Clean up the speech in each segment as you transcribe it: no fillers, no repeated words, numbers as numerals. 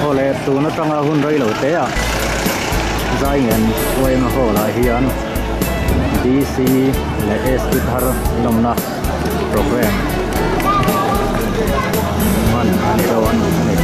Awle tun atanga hun rei lo te ah Zaingen Uaima Hall ah hian DC leh ST thar lawmna programme hman a ni dawn a ni.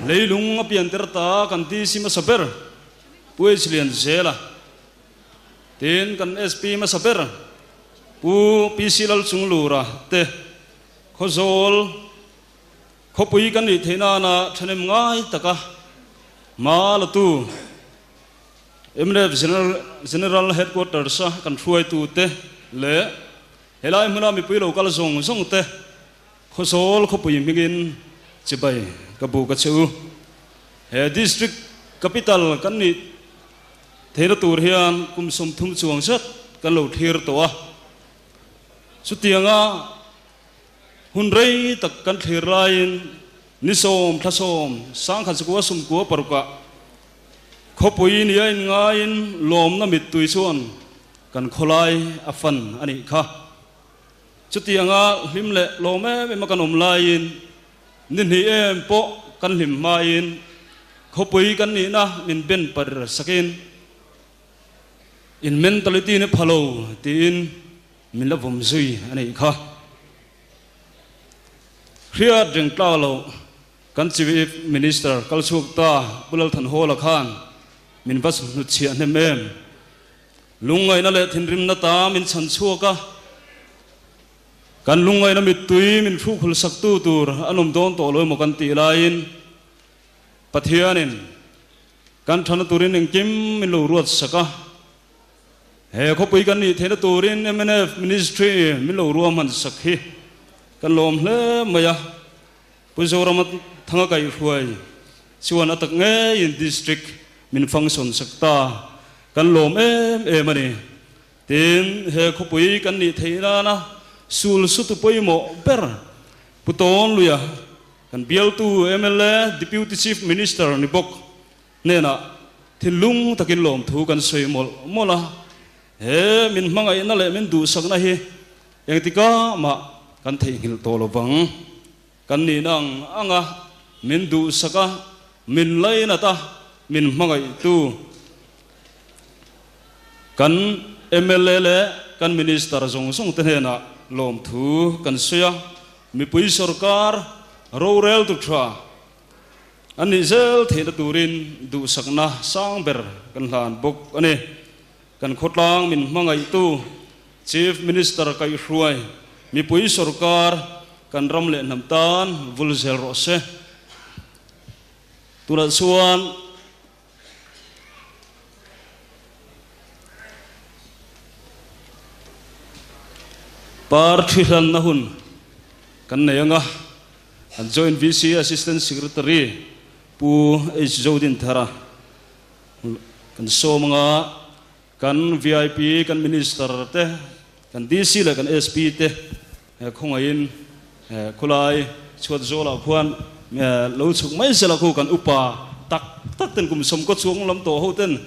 Leilung a pian tir ta kan DC hmasa ber Pu H Lianzela, tin kan SP hmasa ber Pu PC Lalchunglura te Khawzawl khawpui kan nih theih nana thahnem ngai taka hma latu mnf General Headquarters a kan hruaitute leh helai hmuna mipui lo kal zawng zawng te Khawzawl khawpui hmingin chibai ka buk a che u. He District Capital kan nih theihna tur hian kum 30 chuang zet kan lo thlir tawh a. Chutianga hun rei tak kan thlir laiin ni 10 thla 10 1996ah khawpui nia inngaiin lawmna mittui chuan kan khawlai a fan a nih kha. Chutianga hlim leh lawm em em a kan awm laiin ni hnih em pawh kan hlim hmain khawpui kan nihna min ben par sakin In mentality ni pha lo tiin min la vawm zui a nih kha. Hriat reng tlak loh kan Chief Minister kal chhuak ta Pu Lalthanhawla khan min va hnutchhiah hnem em. Lungngaihna leh thinrimna ta min chhan chhuak a, kan lungngaihna mittui min hrukhul saktu tur an awm dawn tawh lo emaw kan tih laiin Pathianin Kan thana turin engkim min lo ruat sak a, he khawpui kan nih theihna turin mnf Ministry min lo ruahman sak hi kan lawm hle mai a, Pu Zorama Thanga Kaihhruai chuan a tak ngeiin District min function sak ta, kan lawm em em a ni. Tin, he khawpui kan nih theih nana sul sutu pawimawh ber Pu Tawn Luia, Kan bialtu mla Deputy Chief Minister ni bawk hnenah thinlung takin lawmthu kan sawi mawlh mawlh a, he min hmangaihna leh min duhsakna hi engtikah mah kan theihnghilh tawh lo vang. Kan nihna ang anga min duhsak a, min lainat a, min hmangaihtu kan mla leh kan Minister zawng zawng te hnenah lawmthu kan sawi a. Mipui sorkar rorel tu tha an nih zel theihna turin duhsakna sang ber kan hlan bawk a ni. Kan khawtlang min hmangaihtu Chief Minister Kaihhruai mipui sorkar kan ram leh hnam tan vul zel rawh se. Tunah chuan Par thihlanna hun kan nei anga, an Joint VC Assistant Secretary Pu H Zodinthara kan sawm anga, kan vip kan Minister te kan. Kan DC leh kan SP te khawngaihin khawlai chhuat zawlah khuan lo chhuk mai sela khu kan upa tak tak ten kum sawmkaw chuang lam tawh ho ten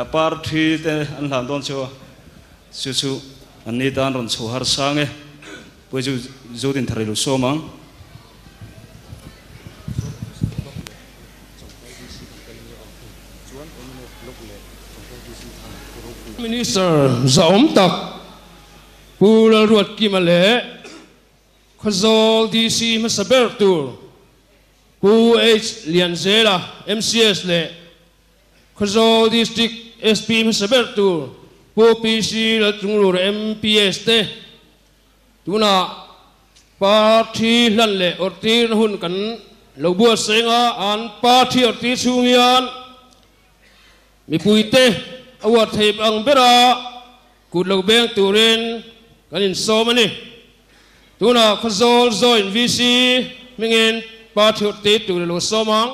parthi te an hlan dawn chu a, chu chu an ni tan rawn chho har sang e. Puai chu Zodin thar i lo sawm ang. Minister zahawm tak Pu Lalruatkima leh Khawzawl DC hmasa ber tur Pu H Lianzela MCS leh Khawzawl District SP hmasa ber tur Pu PC Lalchunglura MPS te Tunah party hlan leh awrhtirna hun kan lo buatsaih anga an party awrhtir chhung hian mipuite a uar thei ang bera kut lo beng turin kan insawm a ni. Tunah Khawzawl Joint VC hmingin party awrhtir tur i lo sawm ang.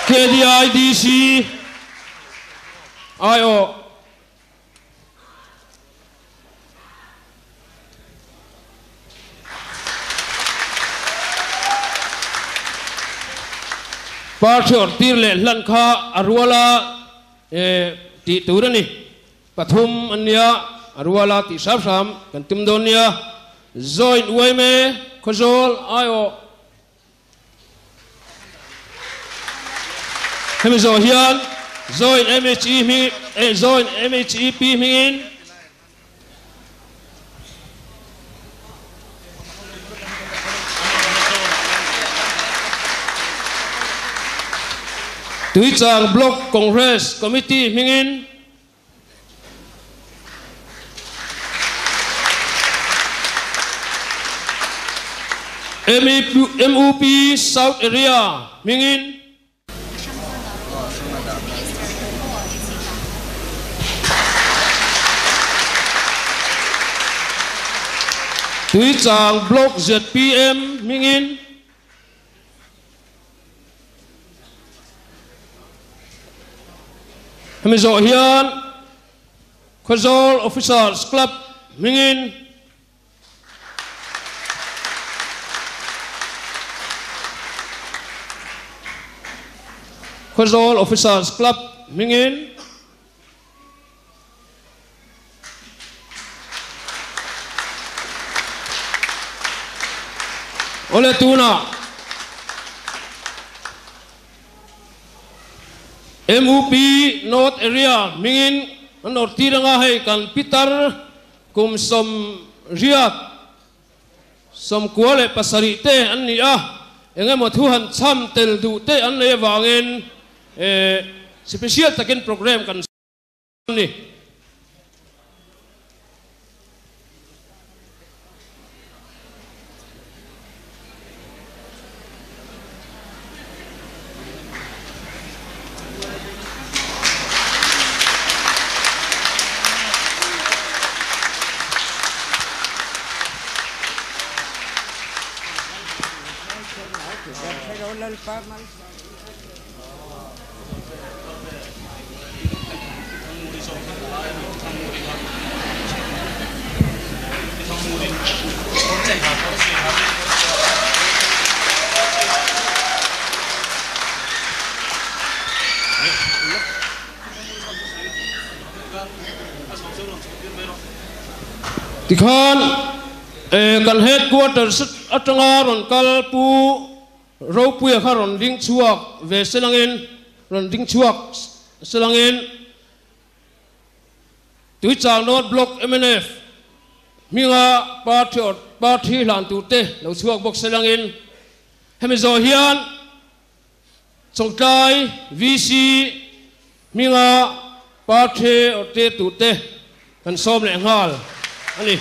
KDIDC aiawh Party awrhtir leh hlan kha a rual a. E tih tur a ni. Pathum an nia, a ruala tih hram hram kan tum dawn nia. Joint yma Khawzawl aiawh hemi zawh hian Joint MHE hming eh Joint MHEP hmingin Tuichang Block Congress Committee hmingin MUP South Area hmingin. Tuichang Block zpm hmingin Hemi zawh hian Khawzawl Officers Club hmingin Khawzawl Officers Club hmingin Awle tunah MUP North Area hmingin an awrhtir anga hei kan pitar Kum 98 97 te an ni a, eng emaw thu han chham tel duh te an nei avangin special takin program kan siam a ni. Tikhan kan headquarters atanga rawn kal Pu Ropuia kha rawn ding chhuak ve selangin rawn ding chhuak selangin Tuichang North Block mnf hminga party or party hlan turte lo chhuak bawk selangin hemi zawh hian Chawngtlai VC hminga party or tir turte kan sawm leh nghal a ni.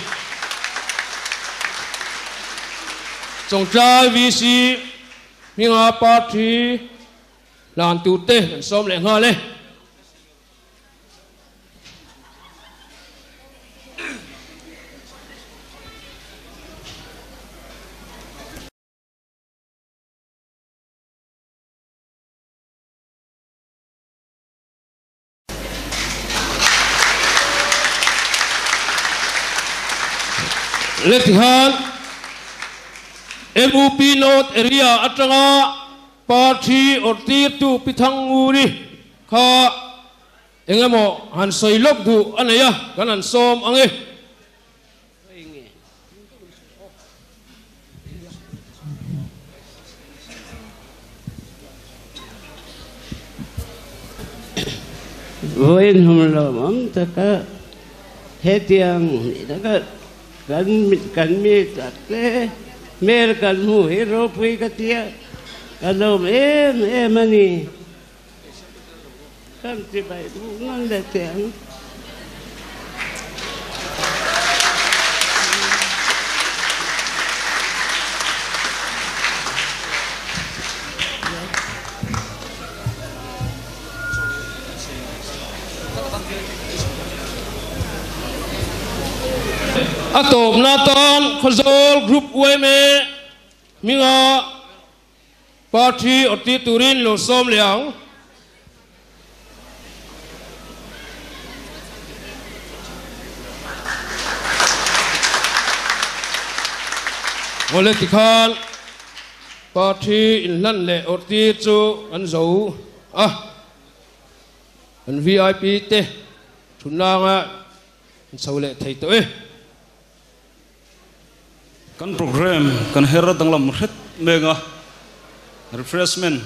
Chawngtlai VC hminga party hlan turte kan sawm leh nghal e. Le tihian MUP North Area atanga party awrhtirtu Pi Thangnguri kha eng emaw han sawi lawk duh a nei a, kan han sawm ang e. Vawiin hum lawmawm taka hetiang taka kan kan mi tak te hmel kan hmuh hi ropui ka tia ka lawm em em a ni. Kan ti bai duh ngan le teh ang. A tawpna atan Khawzawl Group yma hminga Party awrhtir turin lo sawm leh ang. Awle tikhan party inhlan leh awrhtir chu an zo a, an VIP te thutnanga an chho leh thei tawh e. Kan program kan her danglam hret mek a, refreshment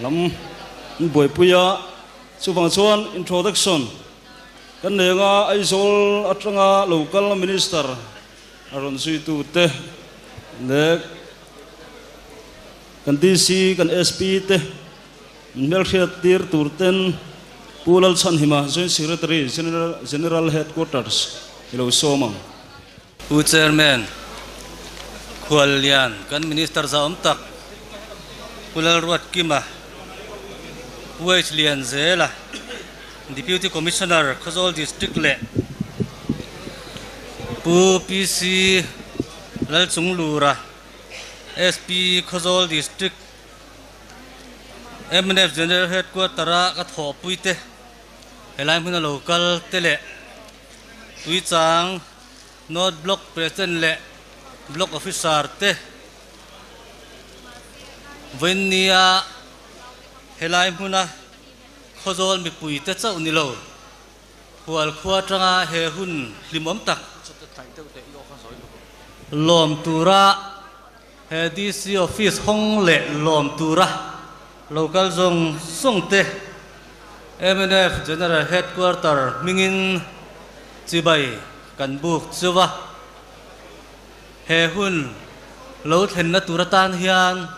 lam an buaipui a, chuvang chuan introduction kan nei anga Aizawl atanga local minister a rawn zuitu te leh kan DC kan SP te min hmelhriat tir tur ten Pu Lalchhanhima Joint Secretary General Headquarters i lo sawm ang. Pu Chairman, Khuallian kan Minister zahawm tak Pu Lalruatkima, Pu H Lianzela, Deputy Commissioner Khawzawl District leh Pu PC Lalchunglura, SP Khawzawl District, mnf General Headquarter-a ka thawhpuite helai hmuna lo kal te leh Tuichang North Block President leh Block Officer te vawiinnia helai hmuna Khawzawl mipuite chauh ni lo hual khua atanga he hun hlimawm tak lawm tura he DC Office hawng leh lawm tura local zawng zawng te mnf General Headquarter hmingin chibai kan buk chu va. He hun lo thlenna tur atan hian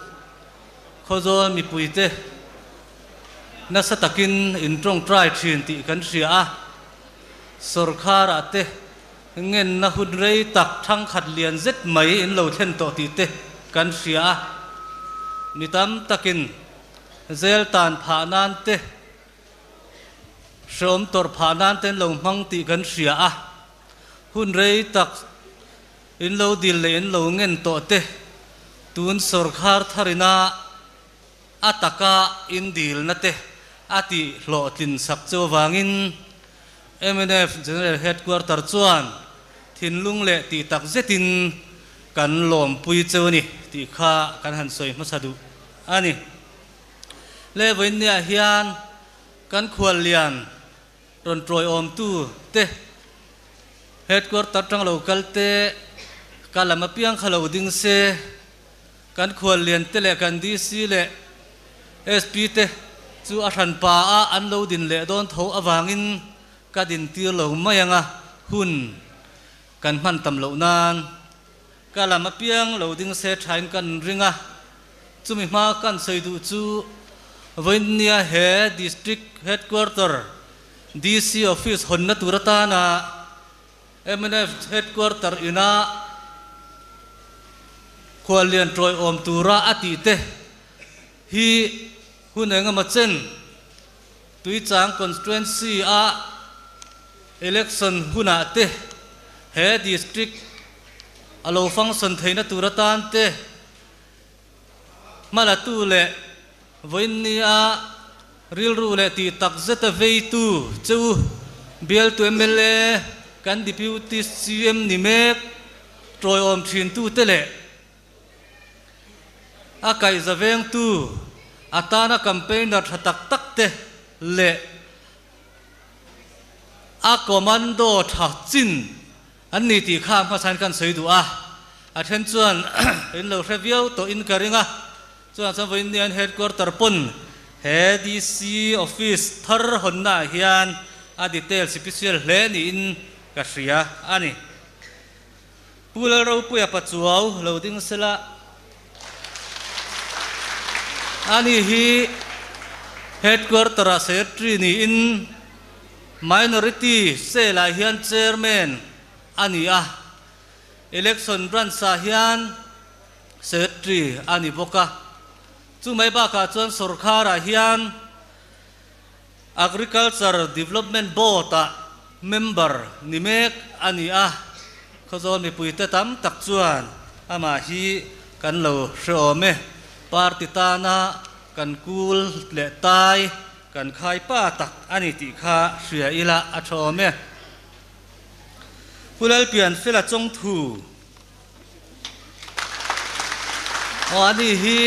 Khawzawl mipuite nasa takin in tawngtai thin tih kan hria a, sawrkharah te Ngenna hun rei tak thangkhat lian zet mai in lo thlen tawh tih te kan hria a, mi tam takin zel tan phah nan te, hreawm tawrh phah nan te an lo hmang tih kan hria a, hun rei tak in lo dil leh in lo ngen tawh te tun sawrkhar tharina a taka in dilna te a tih hlawhtlin sak chu avangin mnf General Headquarter chuan thinlung leh tih tak zetin kan lawmpui cheu a ni tih kha kan han sawi hmasa duh a ni. Le vawiinniah hian kan khuallian rawn tawiawmtu te Headquarter tang lo kal te ka lam apiang kha lo ding se, Kan khuallian te leh kan DC leh SP te chu a hran pa a an lo din leh dawn tho avangin ka din tir lo mai ang a, hun kan hman tam loh nan ka lam apiang lo ding se thain kan ring a, chumi hma kan sawi duh chu vawiinnia he District Headquarter DC Office hawnna tur atana Mnf Headquarter ina khuallian tawiawm tura a tih te hi hun engemaw chen Tuichang Constituency a election hunah te he district a lo function theihna tur atan te hmalatu leh Vawiinnia rilru leh tih tak zeta veitu che u bialtu mla kan Deputy CM ni mek. Tawiawm thintute leh a kaihza vengtu atana campaigner tha tak tak te leh a commando tha chin an ni tih kha hmasain kan sawi duh a. A then chuan in lo hre viau tawh in ka ring a, chuvang chuan vawiin nian headquarter pawn he DC office thar hawnnaah hian a detail sipisial hle niin ka hria a ni. Pu Lalropuia Pachuau lo ding sela, ani hi Headquarter-ah Secretary niin Minority Cell-ah hian Chairman a ni a, Election Branch-ah hian Secretary a ni bawk a. Chumai bakah chuan sawrkharah hian Agriculture Development Board-ah member ni mek a ni a, Khawzawl mipuite tam tak chuan amah hi kan lo hre awm e. Party tana kan kul leh tai kan khai pa tak a ni tih kha hria ila a tha awm e. Pu Lalpianfela Chawngthu Aw ani hi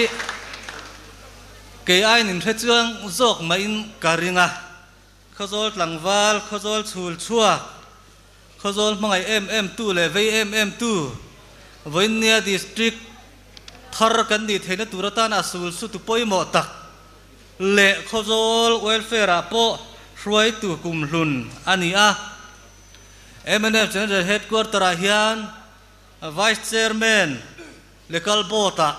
kei aiin in hre chuang zawk maiin ka ring a, Khawzawl tlangval, Khawzawl chhul chhuak, Khawzawl hmangaih em em tu leh vei em em tu, Vawiinnia District thar kan nih theihna tur atana a sul su tu pawimawh tak leh Khawzawl welfare ah pawh hruaitu kumhlun a ni a. Mnf General Headquarter ah hian Vice Chairman Lekal Board ah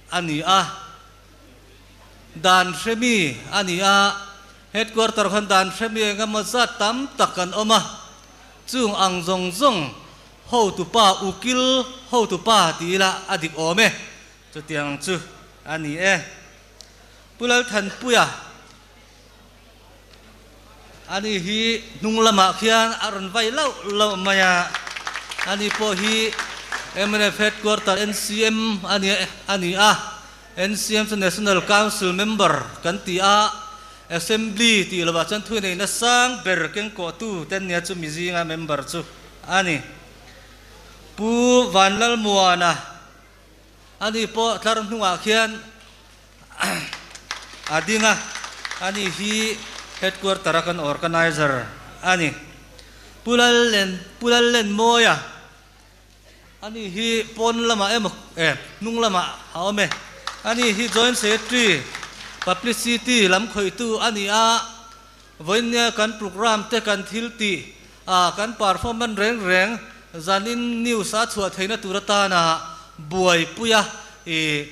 a ni a, dan hremi a ni a, Headquarter khan dan hremi eng emaw zat tam tak an awm a, chung ang zawng zawng hotupa ukil hotupa ti ila a dik awm e, chutiang chu a ni e. Pu Lalthanpuia. Ani hi hnung lamah khian a rawn vai lauh lauh mai a, ani pawh hi mnf Headquarter NCM a ni a ni a, NCM chu National Council Member kan ti a, Assembly tih lovah chuan thu neihna sang ber kengkawhtu te an nia chu mi zinga member chu a ni. Pu Vanlalmuana ani pawh tlar hnungah khian A ding a, ani hi headquarter a kan organizer a ni. Pu Lallen, Pu Lallenmawia, ani hi pawn lamah emaw eh hnung lamah a awm e. Ani hi Joint Secretary, Publicity lam khawihtu a ni a, vawiinnia kan programme te kan thil tih a kan performance reng reng zanin news a chhuah theihna tur atana buaipuia ih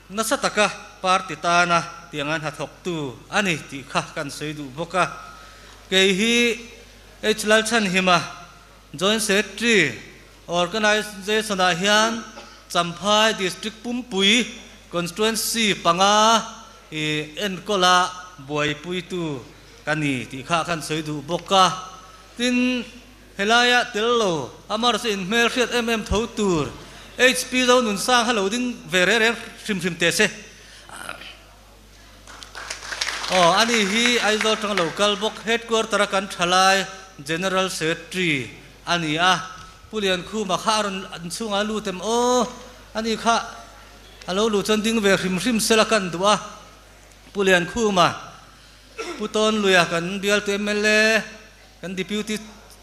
Nasa taka party tana tianga hnathawktu a ni tih kha kan sawi duh bawk a. Kei hi H Lalchhanhima, Joint Secretary, Organisation-ah hian Champhai District pumpui Constituency panga i enkawla buaipuitu ka ni tih kha kan sawi duh bawk a. Tin, Helaia tel lo, amar chu inhmel hriat em em tho tur. HP zo nun sang kha lo ding ve reng reng hrim hrim teh se. Aw, ani hi Aizawl tanga lo kal bawk, Headquarter a kan thalai General Secretary a ni a. Pu Liankhuma kha a rawn an chhungah a lut em aw, ani kha a lo luh chuan ding ve hrim hrim sela kan duh a. Pu Liankhuma, Pu Tawnluia kan bialtu mla, Kan Deputy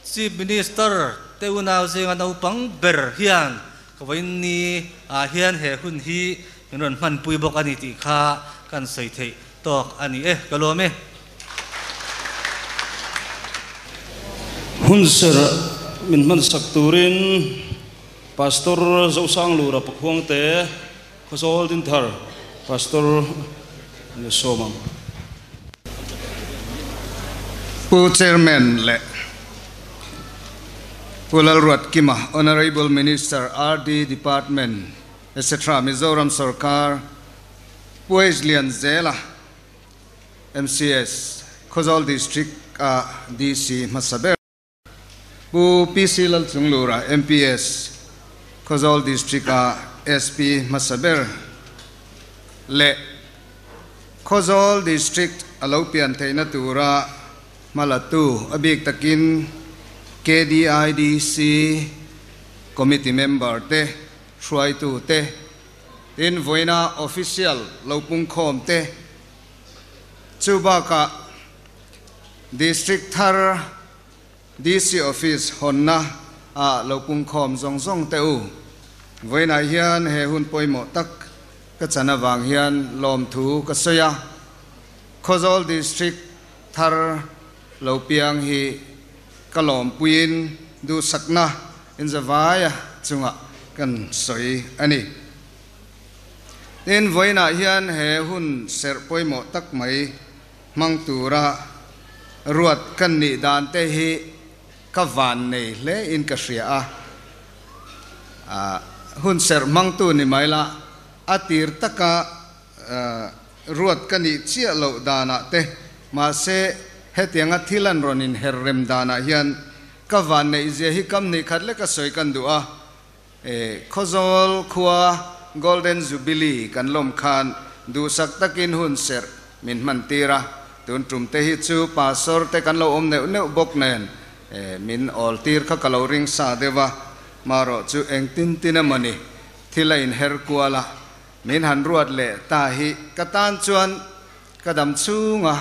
Chief Minister te unau zinga naupang ber hian ka vawiin ni ah hian he hun hi min rawn hmanpui bawk a ni tih kha kan sawi theih tawk a ni e, ka lawm e. Hun ser min hmansak turin Pastor Zosanglura Pakhuangte Khawzawl Dinthar Pastor ni sawm ang. Pu Chairman leh Pu Lalruatkima, Honourable Minister, RD Department etc. Mizoram Sorkar, Pu H Lianzela, MCS, Khawzawl District a DC hmasa ber. Pu PC Lalchunglura, MPS, Khawzawl District-a SP hmasa ber leh Khawzawl District a lo pian theihna tura hmalatu a bik takin KDIDC Committee member te, hruaitu te, tin vawiina official lo pungkhawm te, chu bakah District thar DC Office hawnna ah lo pungkhawm zawng zawng te u. Vawiinah hian he hun pawimawh tak ka chan avang hian lawmthu ka sawi a, Khawzawl District thar lo piang hi ka lawmpuiin duhsakna inzavaia chungah kan sawi a ni. Tin, vawiinah hian he hun serh pawimawh tak mai hmang tura ruat kan nih dan te hi ka van nei hle in ka hria a. Hun serh hmangtu ni mai la, a tir taka Ruat ka nih chiah loh danah te, mahse hetianga thil an rawn inher rem danah hian ka vanneih zia hi kam hnih khat leka sawi kan duh a. E, Khawzawl khua Golden Jubilee kan lawm khan duhsak takin hun serh min hman tir a, tun tum te hi chu pastor te kan lo awm neuh neuh bawk nen e, min awl tir kha ka lo ring sa deuh a, marawh chu engtin tin emawni thil a inher kual a. Min han ruat leh ta hi ka tan chuan ka dam chhunga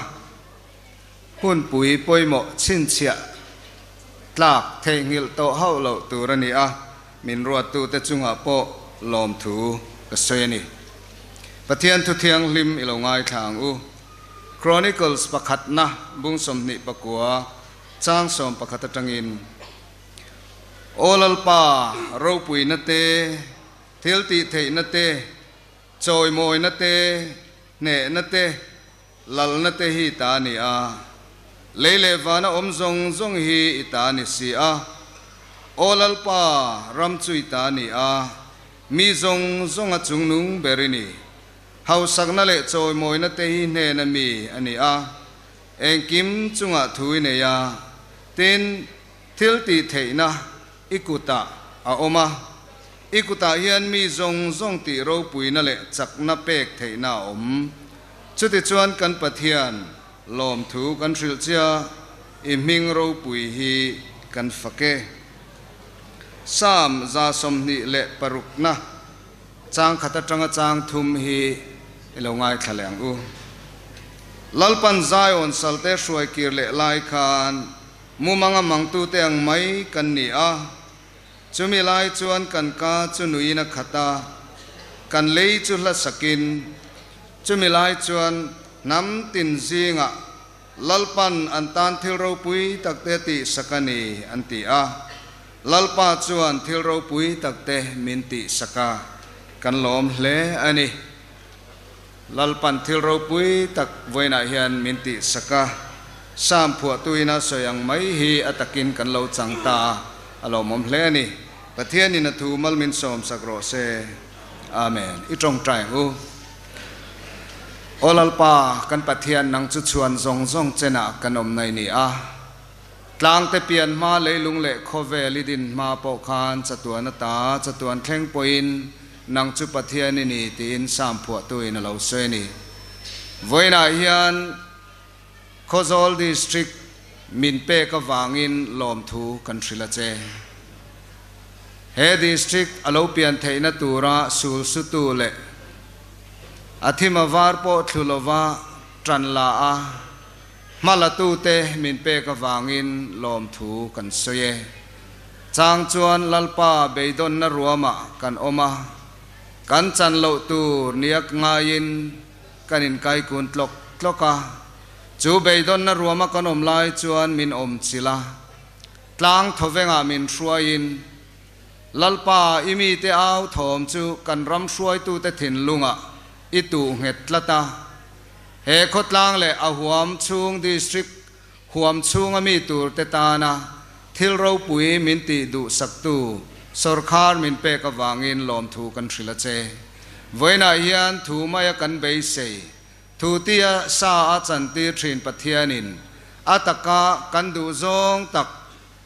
hunpui pawimawh chhinchhiah tlak theihnghilh tawh hauh loh tur a ni a, min ruattute chungah pawh lawmthu ka sawi a ni. Pathian thu thianghlim i lo ngaithla ang u. Chronicles pakhatna bung 29 chang 11 atangin, Aw Lalpa ropuina te, Thil tih theihna te, chawimawina te, hnehna te, lalna te hi ta a ni a. Lei leh vana awm zawng zawng hi i ta a ni si a. Aw Lalpa, ram chu i ta a ni a, mi zawng zawnga chungnung ber i ni. Hausakna leh chawimawina te hi hnena mi a ni a, engkim chungah thu i nei a. Tin, thil tih theihna i kutah a awm a, i kutah hian mi zawng zawng tih ropuina leh chakna pek theihna a awm. Chutichuan kan Pathian lawmthu kan hrilh chia, i hming ropui hi kan fak e. Psalm 26na chang khat atanga chang thum hi i lo ngaithla leh ang u. Lalpan Zion salte hruai kir leh lai khan Mumanga mangtute ang mai kan ni a, chumi lai chuan kan ka chu nuiin a khat a, kan lei chu hla sakin, chumi lai chuan hnam tin zingah Lalpan an tan thil ropui takte tihsak a ni, an ti a. Lalpa chuan thil ropui takte min tihsak a, kan lawm hle a ni. Lalpan thil ropui tak vawiinah hian min tihsak a, Sam phuahtuin a sawi ang mai hi a takin kan lo chang ta a, a lawmawm hle a ni. Pathianin a thu mal min sawmsak rawh se. Amen. I tawngtai ang u. Aw Lalpa, kan Pathian, nang chu chhuan zawng zawng chenah kan awm nai ni a. Tlangte pian hma leilung leh khawvel i din hma pawh khan chatuan ata chatuan thleng pawhin Nang chu Pathian i ni tiin Sam phuahtuin a lo sawi a ni. Vawiinah hian Khawzawl District min pek avangin lawmthu kan hrilh a che. He District a lo pian theihna tura sul sutu leh a thima var pawh thlu lova tan la a hmalatute min pek avangin lawmthu kan sawi e. Chang chuan Lalpa beidawnna ruamah kan awm a, kan chan loh tur niak ngaiin kan inkaikun tlawk tlawk a. Chu beidawnna ruama kan awm lai chuan min awm chilh a, tlang thawvengah min hruaiin, Lalpa, i mite au thawm chu kan ram hruaitute thinlungah i tuh nghet tlat a. He khawtlang leh a huam chhung district Huam chhunga mi turte tana thil ropui min tih duhsaktu sawrkhar min pek avangin lawmthu kan hrilh a che. Vawiinah hian thu maia kan beisei, thu tia sa a chantir thin Pathianin a taka kan duh zawng tak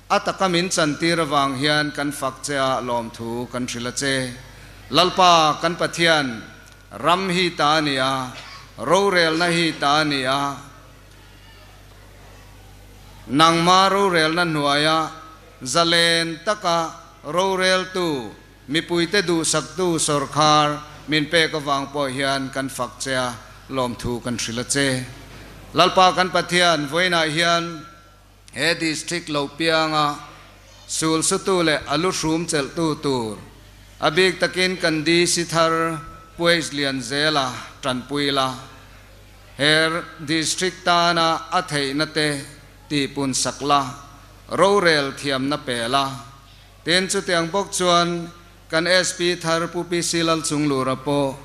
a taka min chantir avang hian kan fak che a lawmthu kan hrilh a che. Lalpa kan Pathian, ram hi ta a ni a, rorelna hi ta a ni a, Nangma rorelna hnuaia zalen taka Roreltu, mipuite duhsaktu sawrkhar min pek avang pawh hian kan fak che a, lawmthu kan hrilh a che. Lalpa kan Pathian, vawiinah hian he District lo pianga sul sutu leh a lu hrum chelhtu tur, a bik takin kan DC thar Puaih Lianzela tanpui la, he District tana a theihna te tihpun sak la, rorel thiamna pe la. Tin, chutiang bawk chuan kan SP thar Pu PC Lalchunglura pawh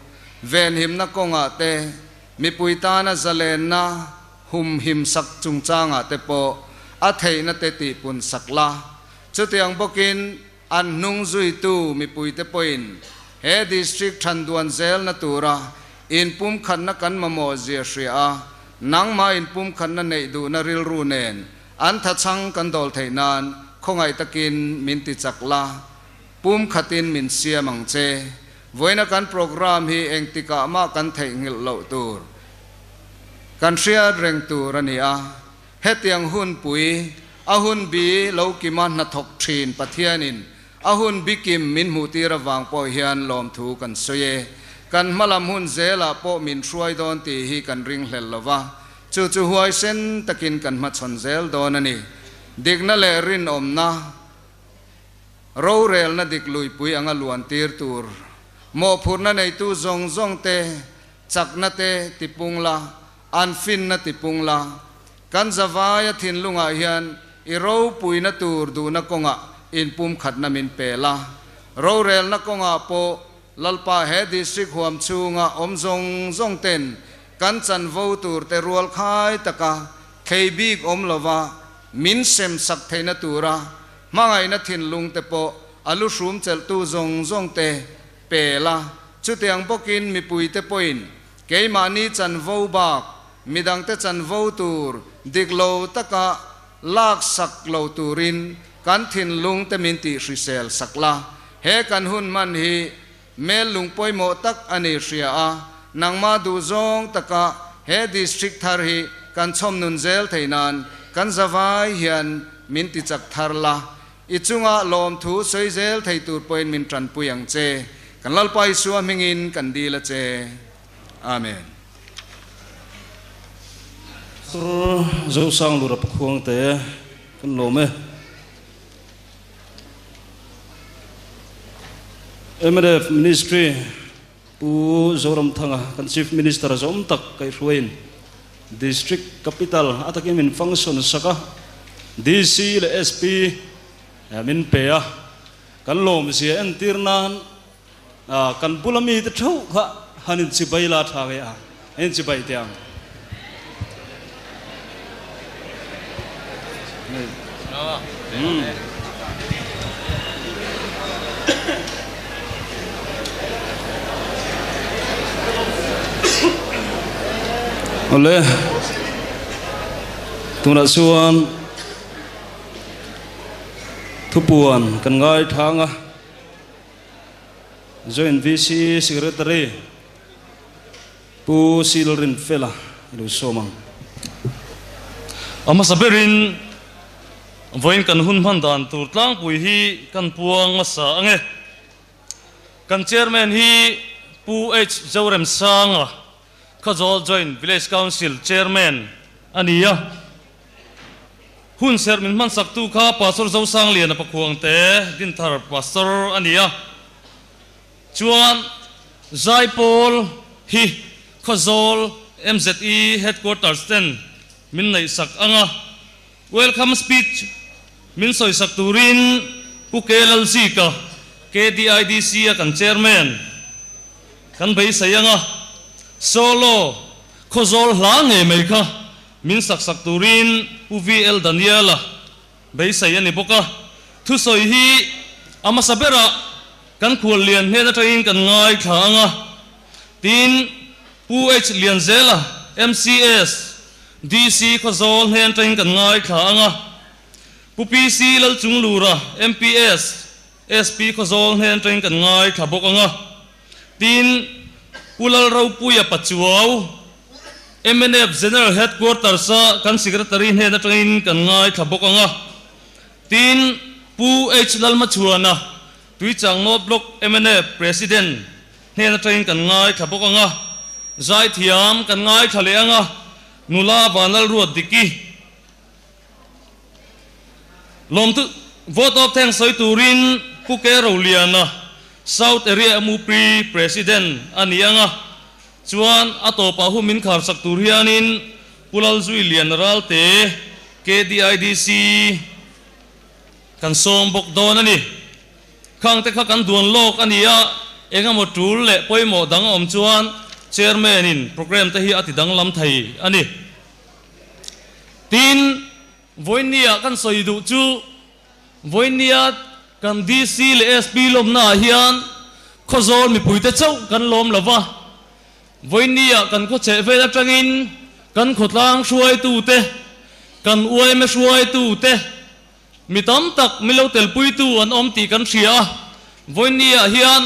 venhimna kawngah te, mipui tana zalenna humhim sak chungchangah te pawh a theihna te tihpun sak la. Chutiang bawkin an hnung zuitu mipuite pawhin he District thanduan zelna tura inpumkhatna kan mamawh zia hria a, nangmah inpumkhatna neih duhna rilru nen an thachhang kan dawl theih nan khawngaih takin min ti chak la, pumkhatin min siam ang che. Vawiina kan programme hi engtikah mah kan theihnghilh loh tur, kan hriat reng tur a ni a. Hetiang hun pui, a hun bi lo kima hnathawk thin Pathianin a hun bikim min hmuhtir avang pawh hian lawmthu kan sawi e. Kan hmalam hun zelah pawh min hruai dawn tih hi kan ringhlel lo va, chu chu huaisen takin kan hmachhawn zel dawn a ni. Dikna leh rinawmna, rorelna dik luipui anga luantir tur mawhphurhna neitu zawng zawng te chakna te tipung la, An finna tipung la, kan zavaia thinlungah hian i ropuina tur duhna kawngah inpumkhatna min pe la. Rorelna kawngah pawh Lalpa he District huam chhunga awm zawng zawng ten kan chanvo tur te rual khai taka thlei bik awm lova min sem sak theihna tura hmangaihna thinlung te pawh a lu hrum chelhtu zawng zawng te pe la. Chutiang bawkin mipuite pawhin Keimahni chanvo bak midangte chanvo tur dik lo taka lak sak lo turin kan thinlung te min tih hrisel sak la. He kan hun hman hi mel lung pawimawh tak a ni hria a, nangmah duh zawng taka he District thar hi kan chhawm nun zel thei nan kan zavai hian min ti chak thar la. I chunga lawmthu sawi zel thei tur pawhin min tanpui ang che. Kan Lalpa Isua hmingin kan dil a che. Amen. Pastor Zosang Lura Pakhuang te kan lawm e. Mnf Ministry Pu Zoramthanga kan Chief Minister zawm tak kaihhruaiin District Capital a takin min function sak a, DC leh SP min pe a, kan lawmzia entir nan kan bula mite theuh kha han inchibai la tha ngei ang, an inchibai teh ang. Awle, tunah chuan thupuan kan ngai thang a, Joint VC Secretary Pu Silrinfela i lo sawm ang. A hmasa berin vawiin kan hun hman dan tur tlangpui hi kan puang hmasa ang e. Kan Chairman hi Pu H Zoremsanga, Khawzawl Joint Village Council Chairman a ni a. Hun serh min hmansaktu kha Pastor Zosangliana Pakhuangte Dinthar Pastor a ni a. Chuan Zaipawl hi Khawzawl MZE Headquarters ten min neihsak ang a, Welcome speech min sawisak turin Pu K Lalzika, KDIDC a kan Chairman kan beisei ang a, Solo Khawzawl hla ngei mai kha min saksak turin Pu VL Daniela beisei a ni bawk a. Thusawi hi a hmasa berah Kan khual lian hnen atangin kan ngaithla ang a, tin Pu H Lianzela, MCS, DC Khawzawl hnen atangin kan ngaithla ang a, Pu PC Lalchunglura, MPS, SP Khawzawl hnen atangin kan ngaithla bawk ang a, tin Pu Lalropuia Pachuau, mnf General Headquarters-a kan Secretary hnen atangin kan ngaithla bawk ang a, tin Pu H Lalmachhuana. Tuichang North Block mnf President hnen atangin kan ngaithla bawk ang a, zaithiam kan ngaithla leh ang a, nula Vanlalruat Diki lawmtu vote of thanks sawi turin Pu Ke Roliana, South Area mup President a ni ang a, chuan a tawpah hun min kharsak tur hianin Pu Lalzui Lian Ralte, KDIDC, Kan sawm bawk dawn a ni. Khangte kha kan duan lawk a ni a, eng emaw tul leh pawimawh dang a awm chuan Chairman in programme te hi a ti danglam thei a ni. Tin, vawiinnia kan sawi duh chu vawiinnia kan DC leh SP lawmna ah hian Khawzawl mipuite chauh kan lawm lo va, vawiinnia kan khawchheh vel atangin kan khawtlang hruaitute, kan uaime hruaitute, Mi tam tak mi lo telpuitu an awm tih kan hria a, vawiinniah hian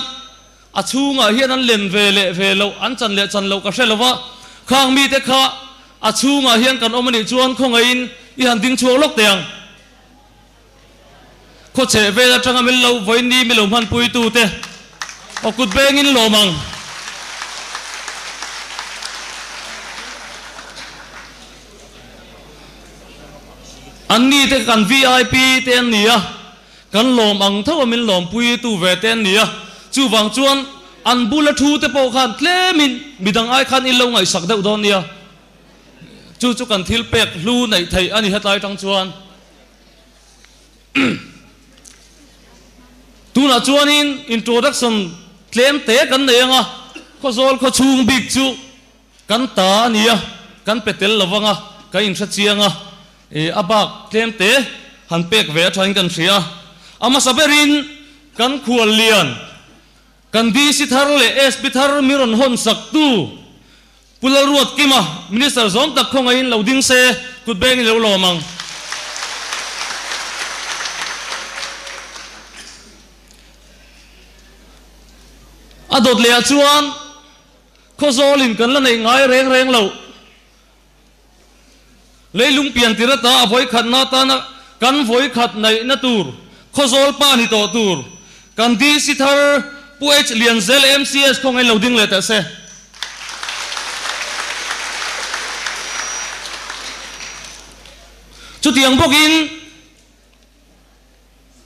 a chhungah hian an len ve leh ve loh, an chan leh chan loh ka hre lo va, khang mite kha a chhungah hian kan awm a nih chuan khawngaihin i han ding chhuak lawk teh ang. Khawchheh vel atanga min lo vawiinni mi lo hmanpuitute aw kut bengin lawm ang. An ni te kan vip te an ni a, kan lawm ang tho a min lawmpui tu ve te an ni a, chuvang chuan an bula thu te pawh khan tlemin midang ai khan in lo ngaihsak deuh dawn nia, chu chu kan thil pek hlu neih theih a ni hetlai tang chuan. Tunah chuanin introduction tlem te kan nei ang a, Khawzawl khawchhung bik chu Kan ta a nia, kan pe tel lo vang a, kan inhre chiang a, ih a bak tlem te han pek ve atangin kan hria. A hmasa berin kan khual lian, kan DC thar leh SP thar mi rawn hawn sak tu Pu Lalruat Kima, Minister zawm tak khawngaihin lo ding se, kut bengin lo lawm ang. A dawt leh ah chuan. Khawzawlin kan la neih ngai reng reng lo. Leilung pian tir ata a vawikhatna atana kan vawikhat neihna tur Khawzawl pa ni tawh tur kan DC thar Pu H Lianzel MCS khawngaih lo ding leh teh se. Chutiang bawkin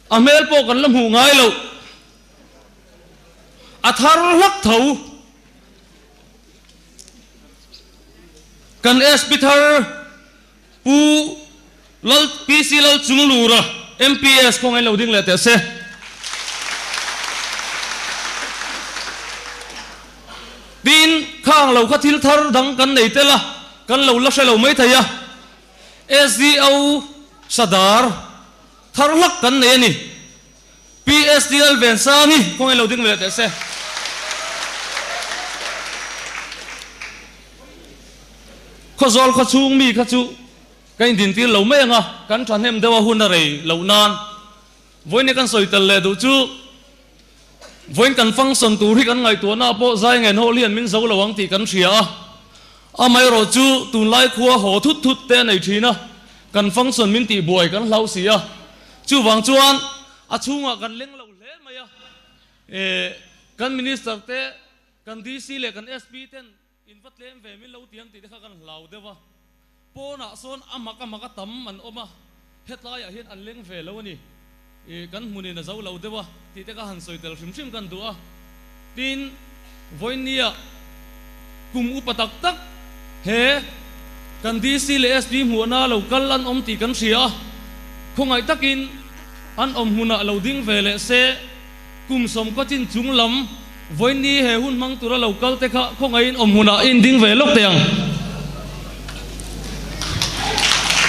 a hmel pawh kan la hmuh ngai loh. A thar hlak tho. Kan SP thar Pu Lal PC Lal Chunglura MPS khawngaih lo ding leh teh se. Tin, khang lo kha thil thar dang kan nei tel a, kan lo la hre lo maithei a. SDO Sadar thar hlak kan nei a ni. PSDL Vensang hi khawngaih lo ding leh teh se. Khawzawl khaw chhung mi kha chu ka indintir lo mai ang a, kan thahnem deuh a hun a rei loh nan vawiin kan sawi tel leh duh chu vawiin kan function tur hi kan ngaihtuahna pawh zai ngen hawl hian min zo lo ang tih kan hria a, amaherawh chu tunlai khua haw thut thut te a nei thin a, kan function min tihbuai kan hlau si a. Chuvang chuan a chhungah kan leng lo hle mai a, kan Minister te, kan DC leh kan SP ten in va tlem ve min lo ti ang tih te kha kan hlau deuh a. Pawnah sawn a mak a mak a tam an awm a, hetlaiah hian an leng ve lo a ni, kan hmunin a zo lo deuh a tih te kha han sawi tel hrim hrim kan duh a. Tin, vawinia kum upa tak tak he kan DC leh SP hmuhna lo kal an awm tih kan hria a, khawngaih takin an awm hmunah lo ding ve leh se, kum sawmkaw chin chung lam vawiini he hun hmang tura lo kal te kha khawngaihin awm hmunah in ding ve lawk teh ang.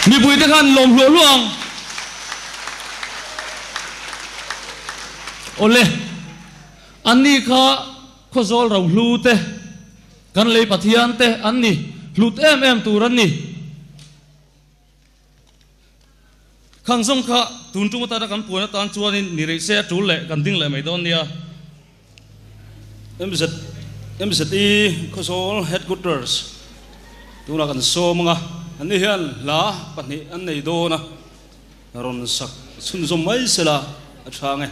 Mipui te khan lawm hluah hluah ang. Awle. Anni kha Khawzawl rohlu te, kan lei Pathian te an ni, hlut em em tur an ni. Khang zawng kha tun tum atana kan puan atan chuanin ni rei se a tul leh kan ding leh mai dawn nia. MZ, MZE Khawzawl Headquarters tunah kan sawm ang a, anni hian hla pahnih an nei dawn a, rawn sak chhunzawm mai sela a tha ang e.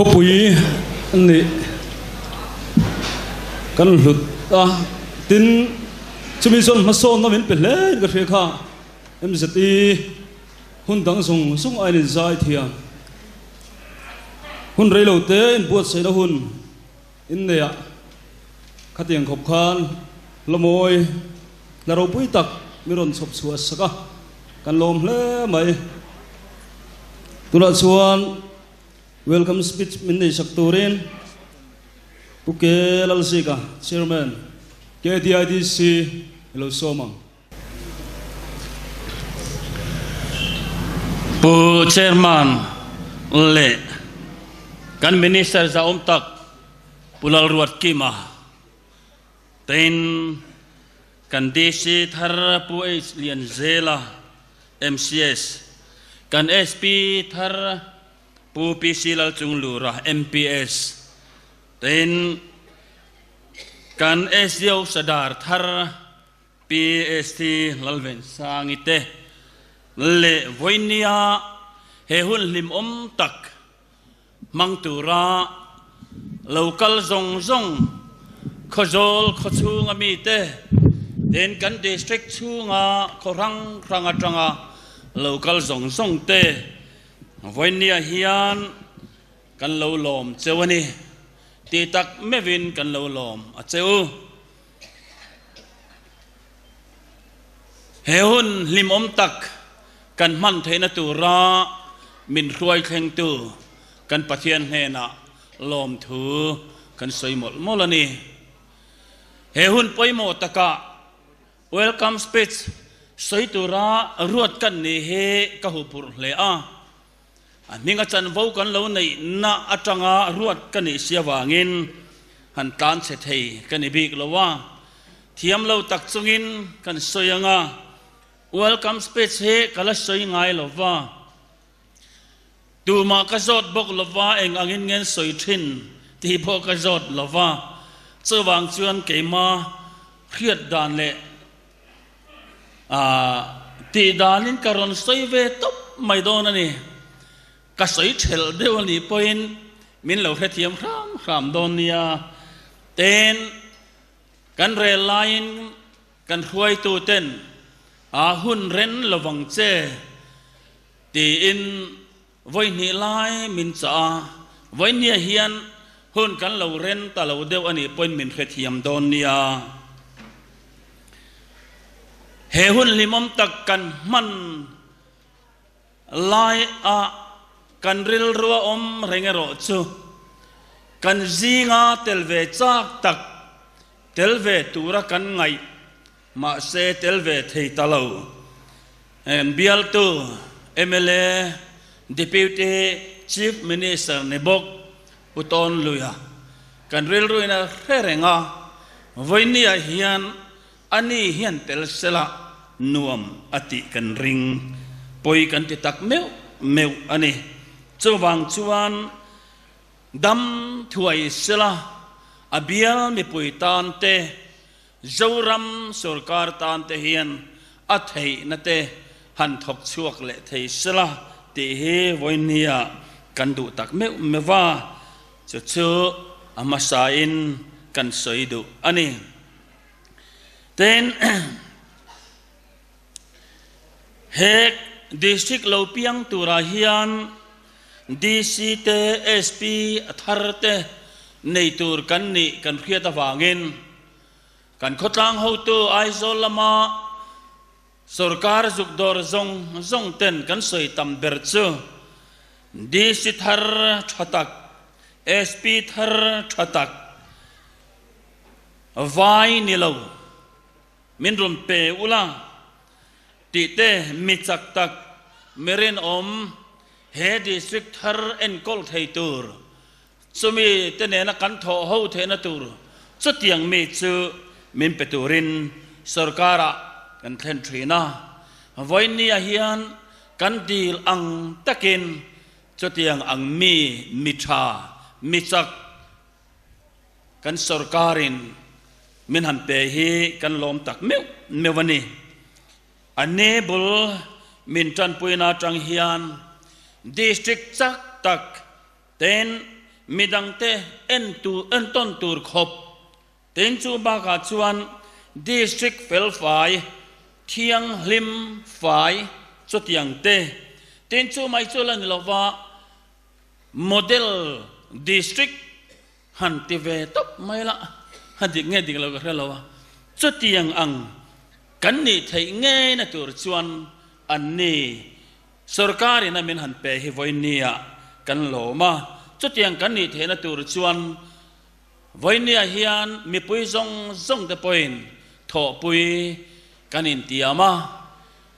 Khawpui nih kan hlut a, tin chumi chuan hmasawnna min pe hle in ka hria kha. MZI hun dang zawng zawng a in zai thiam. Hun reilo te inbuatsaihna hun Inneia khatiang khawp khan hlawmawi hla ropui tak mi rawn chhawp chhuah sak a, kan lawm hle mai. Tunah chuan welcome speech min nei sak turin Pu K Lalzika, Chairman, KDIDC i lo sawm ang. Pu Chairman leh kan Minister zahawm tak Pu Lalruatkima tein kan DC thar Pu H Lianzela MCS, kan SP thar Pu PC Lalchunglura MPS tein kan SDO Sadar thar PST Lalvensangi te leh vawinia he hun hlimawm tak hmang tura lo kal zawng zawng Khawzawl khawchhunga mite tin kan district chhunga khaw hrang hrang atanga lo kal zawng zawng te vawinia hian kan lo lawm cheu a ni tih tak meuhin kan lo lawm a cheu. He hun hlimawm tak kan hman theihna tura min hruai thlengtu kan Pathian hnenah lawmthu kan sawi mawlh mawlh a ni. He hun pawimawh takah welcome speech sawi tura ruat kan nih hi ka huphurh hle a. A hminga chanvo kan lo neihna atanga ruat ka nih si avangin han tlan chhe thei ka ni bik lo a, thiam lo tak chungin kan sawi ang a, welcome speech hi ka la sawi ngai lo va, tumah ka zawt bawk lo va, eng angin nge an sawi thin tih pawh ka zawt lo va, chuvang chuan keima hriat dan leh Tih danin ka rawn sawi ve tawp mai dawn a ni. Ka sawi thelh deuh a nih pawhin min lo hrethiam hram hram dawn nia. Tin, kan rel laiin kan hruaituten a hun ren lovang che tiin Vawi hnih lai min chah a, vawi hniah hian hun kan lo ren ta lo deuh a nih pawhin min hrethiam dawn nia. He hun hlimawm tak kan hman lai a kan rilru a awm reng erawh chu kan zinga tel ve chak tak tel ve tura kan ngaih Mahse tel ve thei ta lo. Bialtu mla, Deputy Chief Minister ni bawk Pu Tawn Luia kan rilruin a hre reng a, vawinia hian ani hian tel sela nuam a tih kan ring pawi kan ti tak meuh meuh a ni. Chuvang chuan dam thuai sela a bial mipui tan te Zoram sorkar tan te hian a theihna te han thawk chhuak leh thei sela tih hi vawinia kan duh tak meuh meuh va, chu chu a hmasain kan sawi duh a ni. Tin, he district lo piang turah hian DC te, SP a thar te nei tur kan nih kan hriat avangin Kan khawtlang hotu Aizawl lama sorkar zuk dawr zawng zawng ten kan sawi tam ber chu DC thar tha tak, SP thar tha tak, vai ni lo min rawn pe ula tih te mi chak tak, mi rinawm he district thar enkawl thei tur Chumi te nena kan thawh ho theihna tur chutiang mi chu min pe turin sorkarah kan thlen thin a. Vawinia hian kan dil ang takin chutiang ang mi mi tha, mi chak kan sorkarin min han pe hi kan lawm tak meuh meuh a ni. A ni bul min tanpuina atang hian district chak tak Tin, Midangte en tur entawn tur khawp. Tin chu bakah chuan District felfai, thianghlim fai chutiang te. Tin chu mai chu la ni lova Model District han ti ve tawp mai la, a dik nge dik lo ka hre lo a. Chutiang ang kan nih theih ngeina tur chuan an ni Sorkar in a min han pe hi vawinia kan lawm a, chutiang kan nih theihna tur chuan vawinia hian mipui zawng zawng te pawhin thawhpui kan intiam a,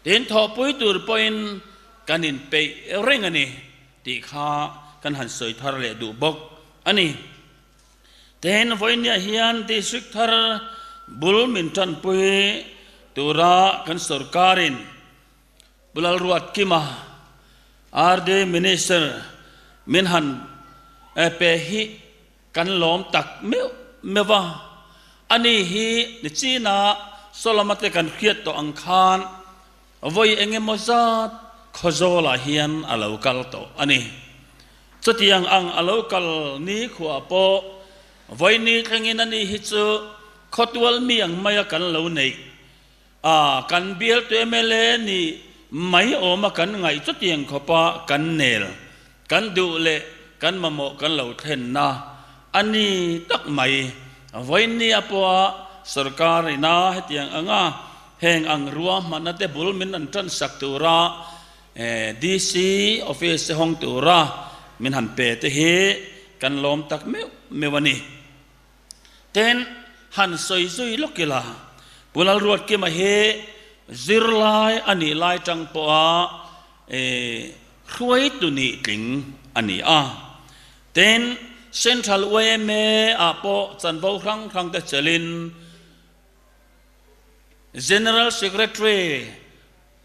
tin thawhpui tur pawhin kan inpeih reng a ni tih kha kan han sawi thar leh duh bawk a ni. Tin, vawinia hian District thar bul min tanpui tura kan sorkarin Pu Lalruatkima, RD Minister min han pe hi kan lawm tak meuh meuh a, ani hi nichina Solomate te kan hriat tawh ang khan vawi eng emaw zat Khawzawlah hian a lo kal tawh a ni. Chutiang ang a lo kal ni khuah pawh vawi ni thlengin ani hi chu khawtual mi ang maia kan lo neih A, kan bialtu mla nih mai awma kan ngaih chutiang khawpa kan nel, kan duh leh kan mamawh kan lo thlenna a ni tak mai. Vawinia pawha sorkar ina hetiang anga heng ang ruahmanna te bul min an tansak tura DC office te hawng tura min han pe te hi kan lawm tak meuh meuh a ni. Ten han sawi zui lawk ila, Pu Lalruatkima hi zirlai a nih lai tang pawha hruaitu nih tling a ni a. Ten Central yma ah pawh chanvo hrang hrang te chelin General Secretary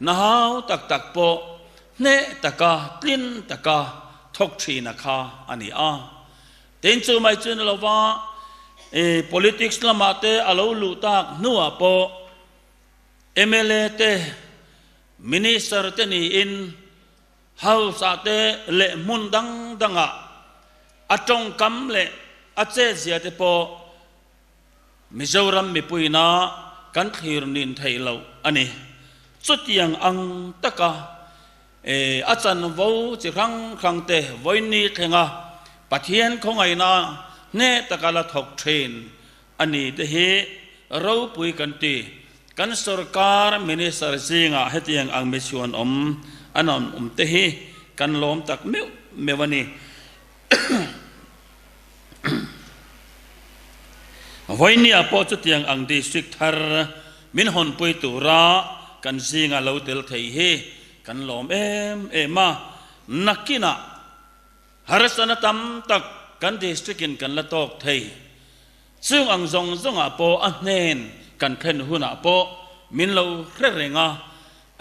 na hau tak tak pawh hneh taka tlin taka thawk thina kha a ni a. Tin chu mai chu ni lova i politics lamah te a lo luh tak hnuah pawh mla te, minister te niin house ah te leh hmun dang dangah a tawngkam leh a chetzia te pawh Mizoram mipuina kan thlir nin theih loh a ni. Chutiang ang taka a chanvo chi hrang hrang te vawiin thlenga Pathian khawngaihna hneh taka la thawk thin a ni te hi ropui kan ti. Kan sorkar minister zingah hetiang ang misuan awm an awm te hi kan lawm tak meuh meuh a ni. Vawinia pawh chutiang ang district thar min hawnpui tura kan zinga lo tel thei hi kan lawm em em a, nakinah harsatna tam tak kan district in kan la tawk thei. Chung ang zawng zawngah pawh a hnen kan thlen hunah pawh min lo hre reng a,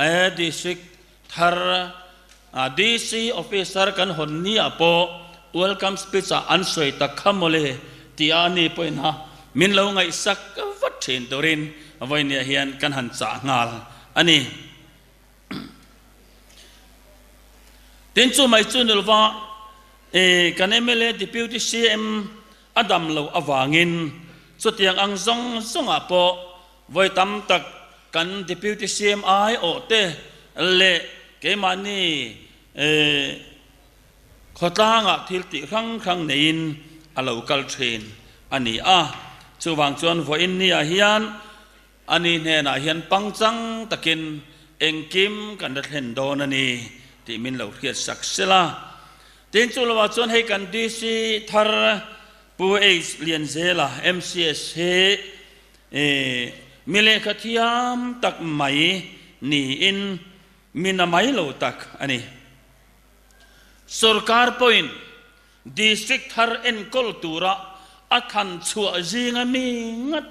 he district Thar a DC officer kan hawn ni ah pawh welcome speech ah an sawi tak kha mawle tih a ani pawhin a min lo ngaihsak vat thin turin vawinia hian kan han chah nghal a ni. Tin chu mai chu nilva kan mla Deputy CM a dam loh avangin chutiang ang zawng zawngah pawh Vawi tam tak kan Deputy CM ai awh te leh keimahni khawtlangah thil tih hrang hrang neiin a lo kal thin a ni a. Chuvang chuan vawiin niah hian ani hnenah hian pangchang takin engkim kan la thlen dawn a ni tih min lo hriat sak sela. Tin chu lovah chuan hei kan DC thar Pu H Lianzela MCS hi I mi lehkha thiam tak mai niin mi na mai lo tak a ni. Sorkar pawhin District thar enkawl tura a thlan chhuah zinga mi ngat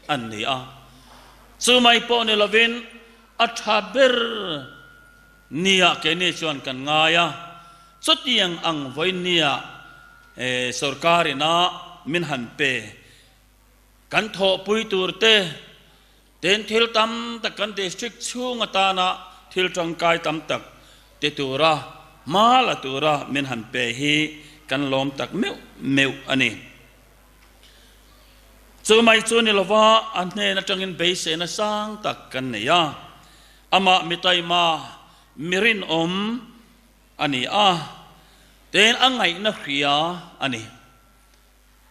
an ni a. Chu mai pawh ni lovin a tha ber nia keini chuan kan ngai a. Chutiang ang vawiin nia sorkar ina min han pe. Kan thawhpui tur te, tin thil tam tak kan district chhung atana thil tangkai tam tak ti tura hma la tura min han pe hi kan lawm tak meuh meuh a ni. Chu mai chu ni lova a hnen atangin beiseina sang tak kan nei a, amah mi taima, mi rinawm a ni a, ten a ngaihna hria a ni.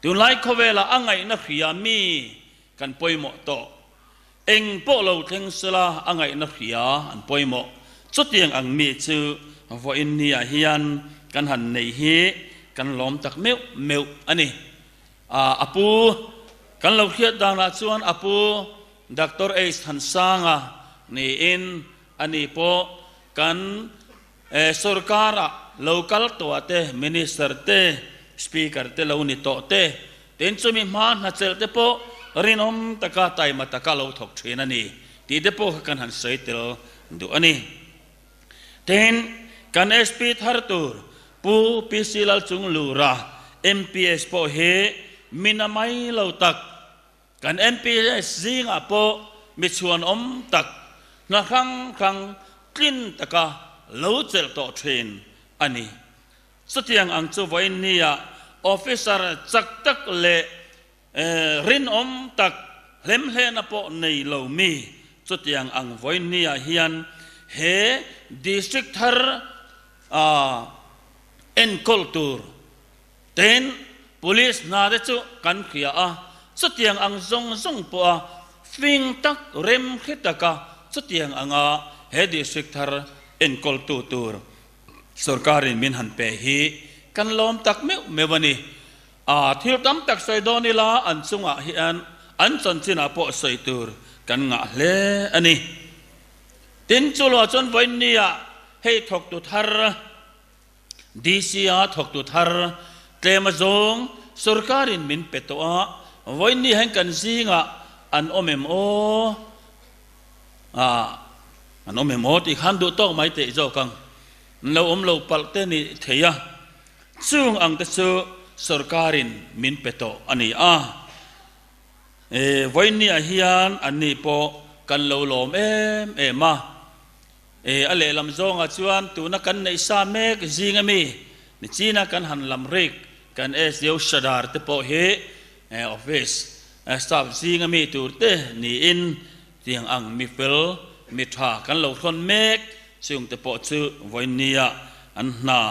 Tunlai khawvelah a ngaihna hria mi kan pawimawh tawh. Eng pawh lo thleng sela a ngaihna hria an pawimawh. Chutiang ang mi chu vawiin niah hian kan han nei hi kan lawm tak meuh meuh a ni. A pu kan lo hriat danah chuan a pu Doctor H Thansanga niin a ni pawh kan sorkara lo kal tawh te, Minister te, Speaker te lo ni tawh te, Tin, chumi hma hnachelh te pawh rinawm taka taima taka lo thawk thin a ni tih te pawh kha kan han sawi tel duh a ni. Tin, kan SP thar tur Pu PC Lalchunglura MPS pawh hi mi na mai lo tak, kan MPS zingah pawh mi chhuanawm tak, hna hrang hrang tlin taka lo chelh tawh thin a ni. Chutiang ang chu vawiin nia officer chak tak leh rinawm tak hlemhlehna pawh nei lo mi chutiang ang vawiin nia hian he district thar enkawl tur ten police hna te chu kan hria a, chutiang ang zawng zawng pawha fing tak rem hre taka chutiang anga he district thar enkawltu tur Sorkarin min han pe hi kan lawm tak meuh meuh a ni. A thil tam tak sawi dawn ila an chungah hian an chanchinah pawh sawi tur kan ngah hle a ni. Tin, chu luah chuan vawiinnia hei thawktu thar, DC-a thawktu thar tlem azawng sorkarin min pe tawh a, vawiinni hian kan zingah an awm em aw? A, an awm em aw tih khan duh tawk mai teh zawk ang. An lo awm lo palh te ni thei a, chung ang te chu sorkarin min pe tawh a ni a. E, vawiinniah hian an ni pawh kan lo lawm em em a. E, a lehlam zawngah chuan tuna kan neih sa mek zing ami ni china kan han lam rik kan SDO Sadar te pawh hi e, office staff zing ami tur te niin Tiang ang mi fel, mi tha kan lo hrawn mek chungte pawh chu vawiinnia an hna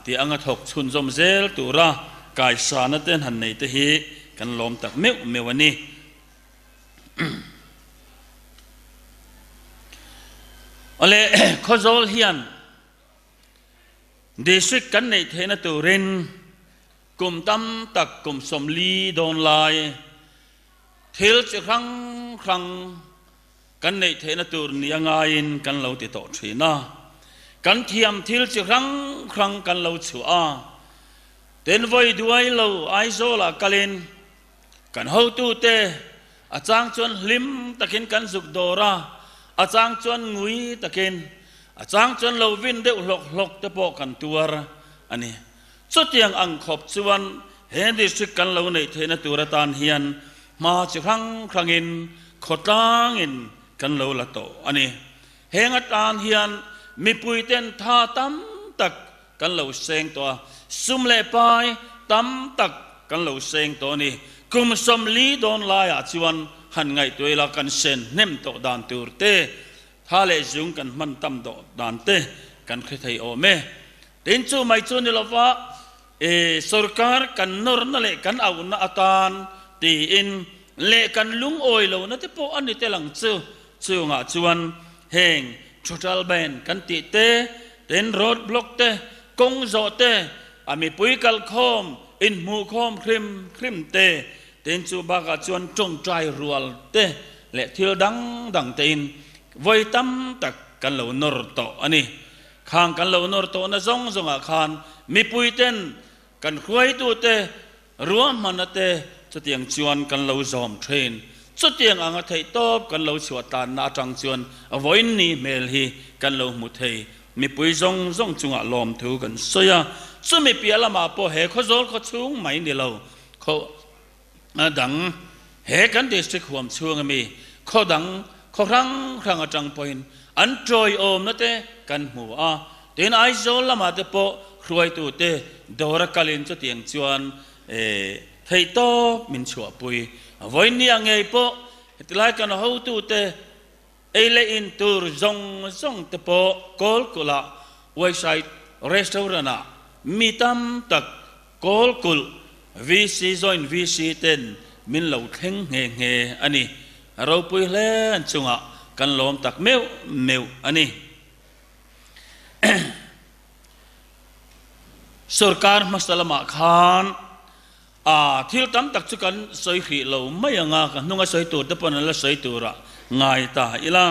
tih anga thawk chhunzawm zel tura kaisana te an han nei te hi kan lawm tak meuh meuh a ni. Awle, Khawzawl hian District kan neih theihna turin kum tam tak kum 40 dawn lai Thil chi hrang hrang kan neih theihna tur ni a ngaiin kan lo ti tawh thin a, kan thiam thil chi hrang hrang kan lo chhuah a, tin vawi duai lo Aizawlah kalin kan hotute a chang chuan hlim takin kan zuk dawr a, a chang chuan ngui takin, a chang chuan lo vin deuh hlawk hlawk te pawh kan tuar a ni. Chutiang ang khawp chuan he district kan lo neih theihna tur atan hian hma chi hrang hrangin khawtlangin kan lo la tawh a ni. Heng atan hian mipuiten tha tam tak kan lo seng tawh a, sum leh pai tam tak kan lo seng tawh a ni. Kum 40 dawn laiah chuan han ngaihtuah ila kan sen hnem tawh dan tur te, tha leh zung kan hman tam tawh dan te kan hre thei awm e. Tin chu mai chu ni lova e sorkar kan nawrna leh kan auhna atan tiin leh kan lungawi lohna te pawh a ni tel ang chu. Chungah chuan heng total ban kan tih te, tin road block te, kawng zawh te, a mipui kalkhawm inhmuhkhawm hrim hrim te, tin chu bakah chuan tawngtai rual te leh thil dang dang tein vawi tam tak kan lo nawr tawh a ni. Khang kan lo nawr tawhna zawng zawngah khan mipuiten kan hruaitute ruahmanna te chutiang chuan kan lo zawm thin. Chutiang anga theihtawp kan lo chhuah tlanna atang chuan vawiin ni hmel hi kan lo hmu thei. Mipui zawng zawng chungah lawmthu kan sawi a, chumi piah lamah pawh he Khawzawl khawchhung mai ni lo khaw dang he kan district huam chhung ami khaw dang khaw hrang hrang atang pawhin an tawiawmna te kan hmu a, tin Aizawl lamah te pawh. Hruaitute dawra kalin chutiang chuan theihtawp min chhuahpui. Vawinia ngei pawh hetilai kan hotute ei leh in tur zawng zawng te pawh Kawlkulh-ah Wayside Restaurant-ah mi tam tak Kawlkulh VC Joint VC ten min lo thleng nghe nghe a ni. A ropui hle an chungah kan lawm tak meuh meuh a ni. Sorkar hmasa lamah khan a thil tam tak chu kan sawi hrih lo mai ang a, ka hnunga sawi tur te pawn an la sawi turah ngai ta ila.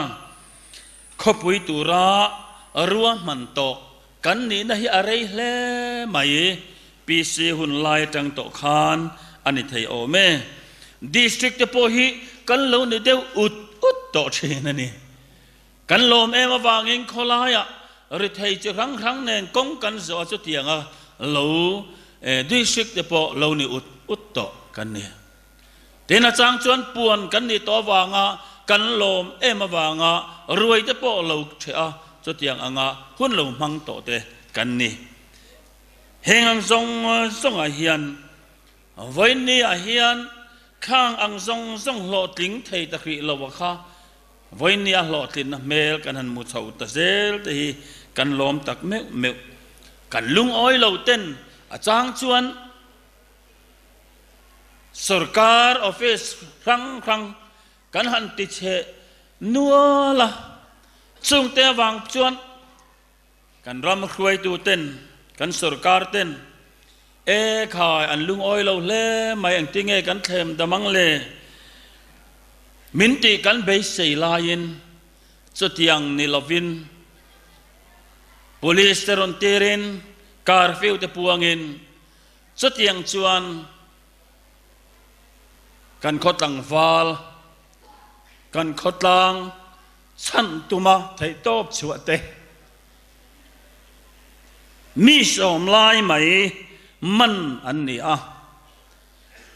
Khawpui tura ruahman tawh kan nihna hi a rei hle mai. PC hun lai atang tawh khan a ni thei awm e. District te pawh hi kan lo ni deuh ut ut tawh thin a ni. Kan lawm em avangin khawlaiah rithei chi hrang hrang nen kawng kan zawh a chutianga lo district te pawh lo ni ut ut tawh kan ni. Tin a chang chuan puan kan nih tawh avanga kan lawm em avanga ruai te pawh lo ṭheh a chutiang anga hun lo hmang tawh te kan ni. Heng ang zawng zawngah hian vawiinni ah hian khang ang zawng zawng hlawhtling thei ta hrih lo a kha Vawiinni a hlawhtlinna hmel kan han hmu chho ta zel te hi kan lawm tak meuh meuh. Kan lungawi lo ten a chang chuan sorkar office hrang hrang kan han ti chhe nual a, chungte avang chuan kan ram hruaitu ten, kan sorkar ten E khai, an lungawi lo hle mai, engtinge kan thlem dam ang le? Min tih kan beisei laiin chutiang ni lovin Police te rawn tirin curfew te puangin chutiang chuan kan khawtlangval, kan khawtlang chhan tuma theihtawp chhuah te Mi sawm lai mai man an ni a,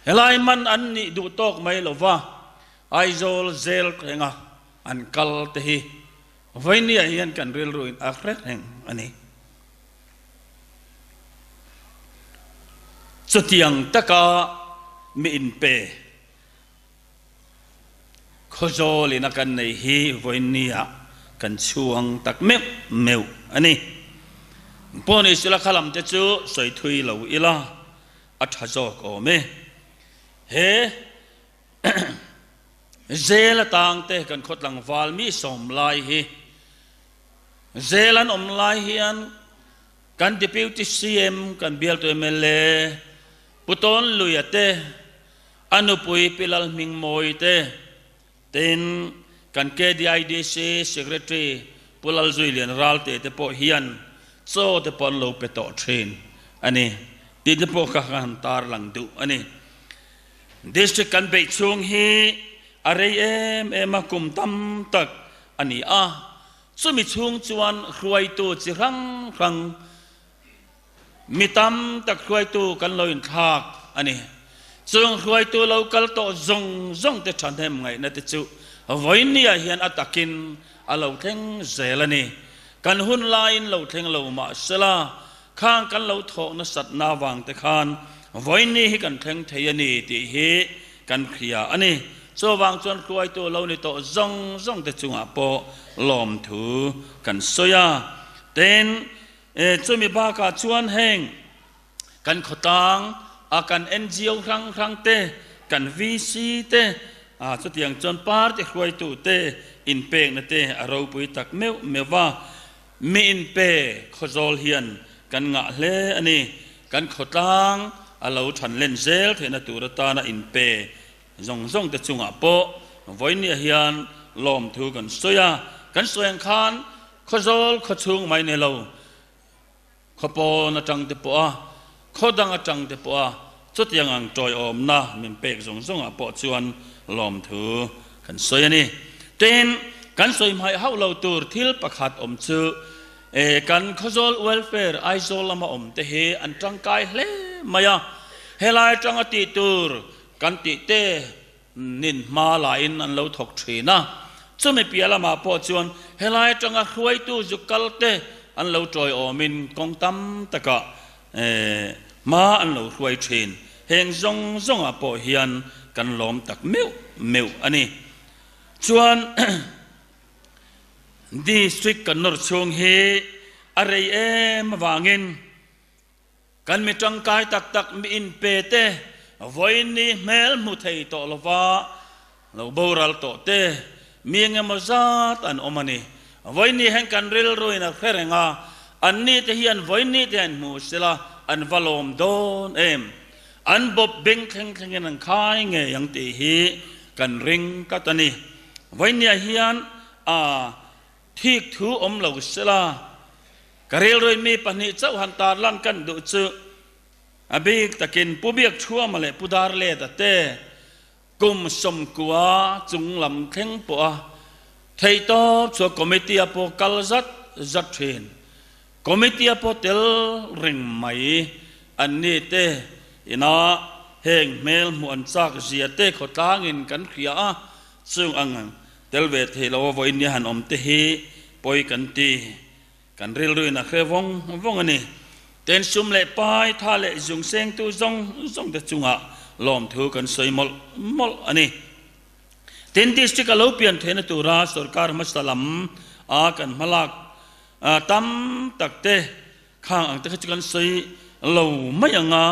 helai man an nih duh tawk mai lova Aizawl zel thlenga an kal te hi vawinia hian kan rilruin a hre reng a ni. Chutiang taka mi inpe Khawzawl ina kan nei hi vawiinniah kan chhuang tak meuh meuh a ni. Pawh ni sila kha lam te chu sawi thui lo ila a tha zawk awm e. He zel atang te kan khaw tlangval mi sawm lai hi zel an awm lai hian kan Deputy CM kan bialtu mla Pu Tawnluia te A nupui Pi Lalhmingmawi te, tin kan KDIDC Secretary Pu Lalzuilian Ralte te pawh hian chaw te pawh an lo pe tawh thin a ni tih te pawh kha ka han tarlang duh a ni. District kan beih chhung hi a rei em em a, kum tam tak a ni a, chumi chhung chuan hruaitu chi hrang hrang, Mi tam tak hruaitu kan lo inthlak a ni. Chung hruaitu lo kal tawh zawng zawng te thahnem ngaihna te chu vawiinniah hian a takin a lo thleng zel a ni. Kan hun laiin lo thleng lo mah sela, khang kan lo thawh nasatna avang te khan vawiinni hi kan thleng thei a ni tih hi kan hria a ni. Chuvang chuan hruaitu lo ni tawh zawng zawng te chungah pawh lawmthu kan sawi a. Tin, E, chumi bakah chuan heng kan khawtlang a kan NGO hrang hrang te, kan VC te, a chutiang chuan party hruaitu te inpekna te a ropui tak meuh meuh va, mi inpe khawzawl hian kan ngah hle a ni. Kan khawtlang a lo than len zel theihna tur atana inpe zawng zawng te chungah pawh vawinia hian lawmthu kan sawi a, kan sawi ang khan Khawzawl khaw chhung mai ni lo, khaw pawn atang te pawh a, khaw dang atang te pawh a, chutiang ang tawiawmna min pek zawng zawngah pawh chuan lawmthu kan sawi a ni. Tin, kan sawi hmaih hauh lo tur thil pakhat awm chu, e, kan Khawzawl Welfare Aizawl lama awm te hi an tangkai hle mai a, helai atanga tih tur kan tih te Nin hma lahin an lo thawk thin a, chumi piah lamah pawh chuan helai atanga hruaitu zu kal te an lo tawiawmin kawng tam takah hma an lo hruai thin. Heng zawng zawngah pawh hian kan lawm tak meuh meuh a ni. Chuan District kan nawr chhung hi a rei em avangin Kan mi tangkai tak tak mi inpe te, vawiin hmel hmu thei tawh lova lo boral tawh te, mi engemaw zat an awm a ni. Vawiin heng kan rilruin a hre reng a, anni te hian vawiin te an hmu sela an va lawm dawn em? An bawp beng thleng thlengin an khai ngei ang tih hi kan ring tlat a ni. Vawiin hian a Thik thu awm lo sela, ka rilruin mi pahnih chauh han tarlan kan duh chu a bik takin Pu Biakchhuama leh Pu Darleta te kum 90 chung lam thleng pawh a theihtawp chu committee a pawh kal zat zat thin. Committee a pawh tel reng mai an ni te ina heng hmel hmuh an chak zia te khawtlangin kan hria a, chung ang Tel ve thei lo a vawiin nia han awm te hi pawi kan ti. Kan rilruin a hre vawng vawng a ni. Ten sum leh pai tha leh zung sengtu zawng zawng te chungah lawmthu kan sawi mawlh mawlh a ni. Tin, District a lo pian theihna tura sorkar hmasa lam a kan hmalak tam tak te khang ang te kha chu kan sawi lo mai ang a,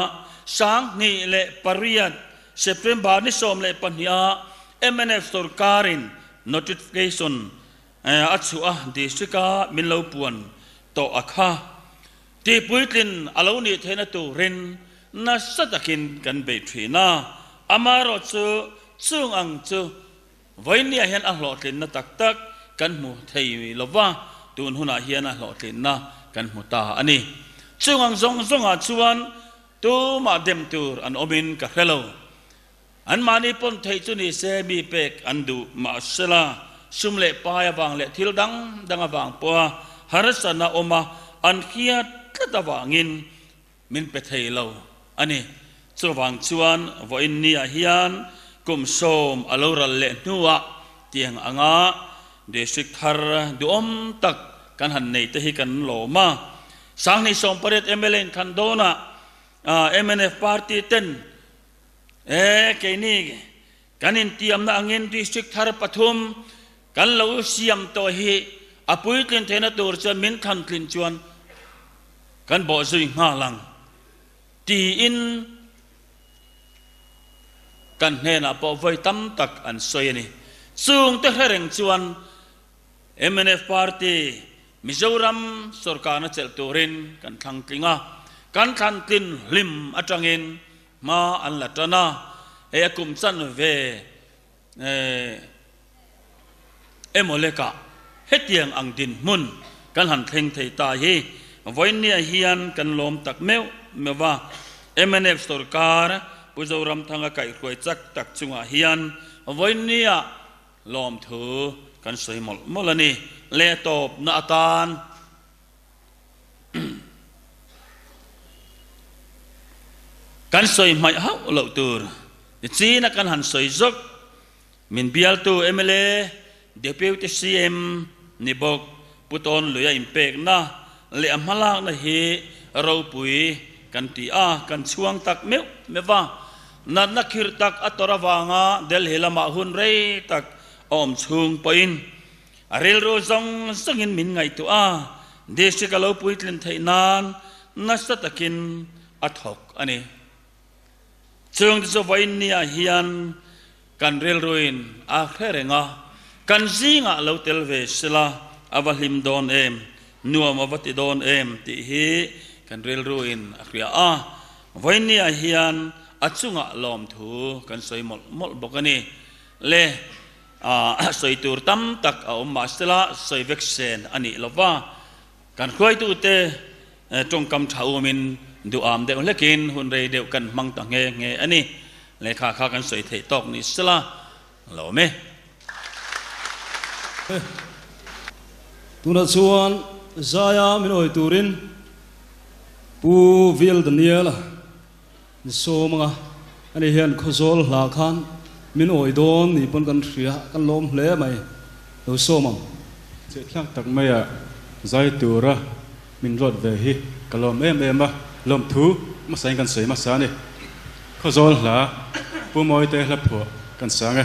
2008 September ni 12 ah mnf sorkarin notification a chhuah a, district a min lo puan tawh a kha tihpuitlin a lo nih theihna turin nasa takin kan bei thin a, amaherawhchu chung ang chu Vawinia hian a hlawhtlinna tak tak kan hmu thei lo va, tun hunah hian a hlawhtlinna kan hmu ta a ni. Chung ang zawng zawngah chuan tumah dem tur an awmin ka hre lo. Anmahni pawn theih chu ni se mi pek an duh mahsela sum leh pai avang leh thil dang dang avang pawha harsatna awma an hriat tlat avangin Min pe thei lo a ni. Chuvang chuan vawiin niah hian kum 10 a lo ral leh hnuah tiang anga District thar duhawm tak kan han nei te hi kan lawm a. 2018 mla in khan dawnah mnf party ten e keini kan intiamna angin District thar pathum kan lo siam tawh hi a puitlin theihna tur chuan min thlantlin chuan Kan bawh zui nghal ang tiin kan hnenah pawh vawi tam tak an sawi a ni. Chungte hre reng chuan mnf party Mizoram sorkarna chelh turin kan thlang tling a, kan thlan tlin hlim atangin hma an la tan a, hei a kum chanve Emaw lekah hetiang ang dinhmun kan han thleng thei ta hi vawiinniah hian kan lawm tak meuh meuh va. Mnf sorkar Pu Zoramthanga kaihhruai chak tak chungah hian vawiinniah lawmthu kan sawi mawlh mawlh a ni. Leh tawpna atan. Kan sawi hmaih hauh loh tur china kan han sawi zawk. Min bialtu mla, Deputy CM ni bawk Pu Tawn Luia inpekna leh a hmalakna hi ropui kan ti a, kan chhuang tak meuh meuh a. Natna khirh tak a tawrh avanga Delhi lamah hun rei tak a awm chhung pawhin A rilru zawng zawngin min ngaihtuah a, district a lo puitlin theih nan nasa takin a thawk a ni. Chung te chu vawiin niah hian kan rilruin a hre reng a, kan zingah lo tel ve sela a va hlim dawn em, nuam a va ti dawn em tih hi kan rilruin a hria a. Vawiin niah hian a chungah lawmthu kan sawi mawlh mawlh bawk a ni. Le. A sawi tur tam tak a awm mahsela sawi vek sen a nih lova, kan hruaitute tawngkam tha umin duham deuh hlekin hun rei deuh kan hmang ta nghe nghe a ni. Lehkha kha kan sawi theih tawk ni sela lo awm e. Tunah chuan Zaia min awi turin Pu Vil Daniela Ni sawm anga ani hian Khawzawl hla khan min awih dawn ni pawn kan hria, kan lawm hle mai. Lo sawm ang. Chehthlak tak maia zai tura min ruat ve hi ka lawm em em a, lawmthu hmasain kan sawi hmasa a ni. Khawzawl hla Pu Mawite hla phuah kan sang e.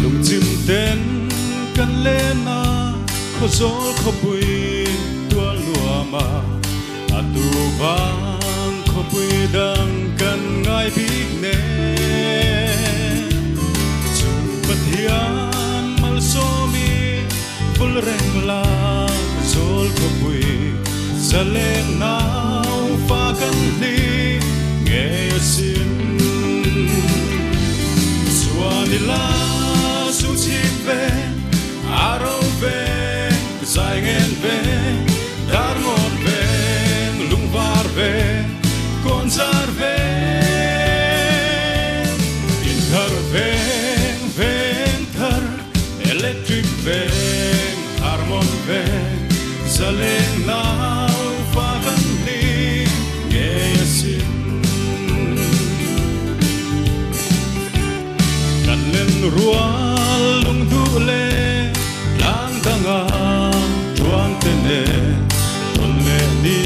Lungchim ten kan len a, Khawzawl khawpui tual nuam a, a tu vang khawpui dang kan ngai bik nen. Chung Pathian malsawmi vul reng la, Zawl khawpui zaleng nau fa kan hli ngei asin. Chuan ila zu chhip ve, a ro veng, zai ngen veng, dar ngawn veng, lungvar veng, kawn zar veng, in thar veng, veng thar, electric veng, harmon veng, zaleng nau fa kan hli ngei asin. Kan len rual lung duh leh tlang danga tuang te nen tawn leh ni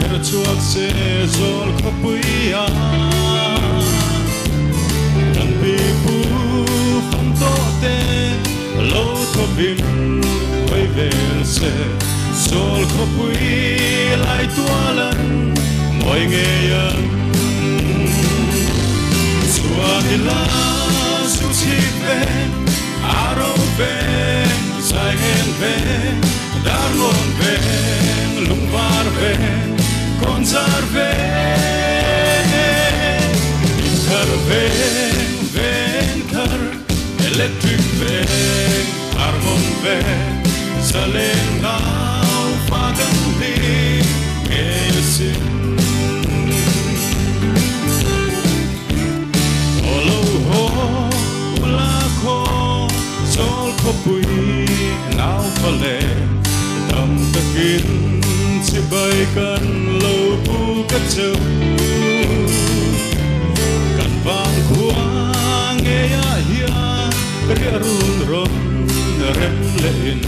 her chhuak se zawl khawpui a. Kan pi pu fam tawh te lo thawvin hawi vel se zawl khawpui lai tualan mawi ngei ang. Chuan ila zu chhip veng, a ro veng, zai ngen veng, dar ngawn veng, lungvar veng, kawn zar veng, in thar veng, veng thar, electric veng, harmon veng, zaleng nau fa kan hli ngei asin. Aw lo haw ula khaw zawl khawpui nau fa le dam takin chibai kan lo pu ka cheu. Kan vang khua ngei ah hian riah run rawn rem leh in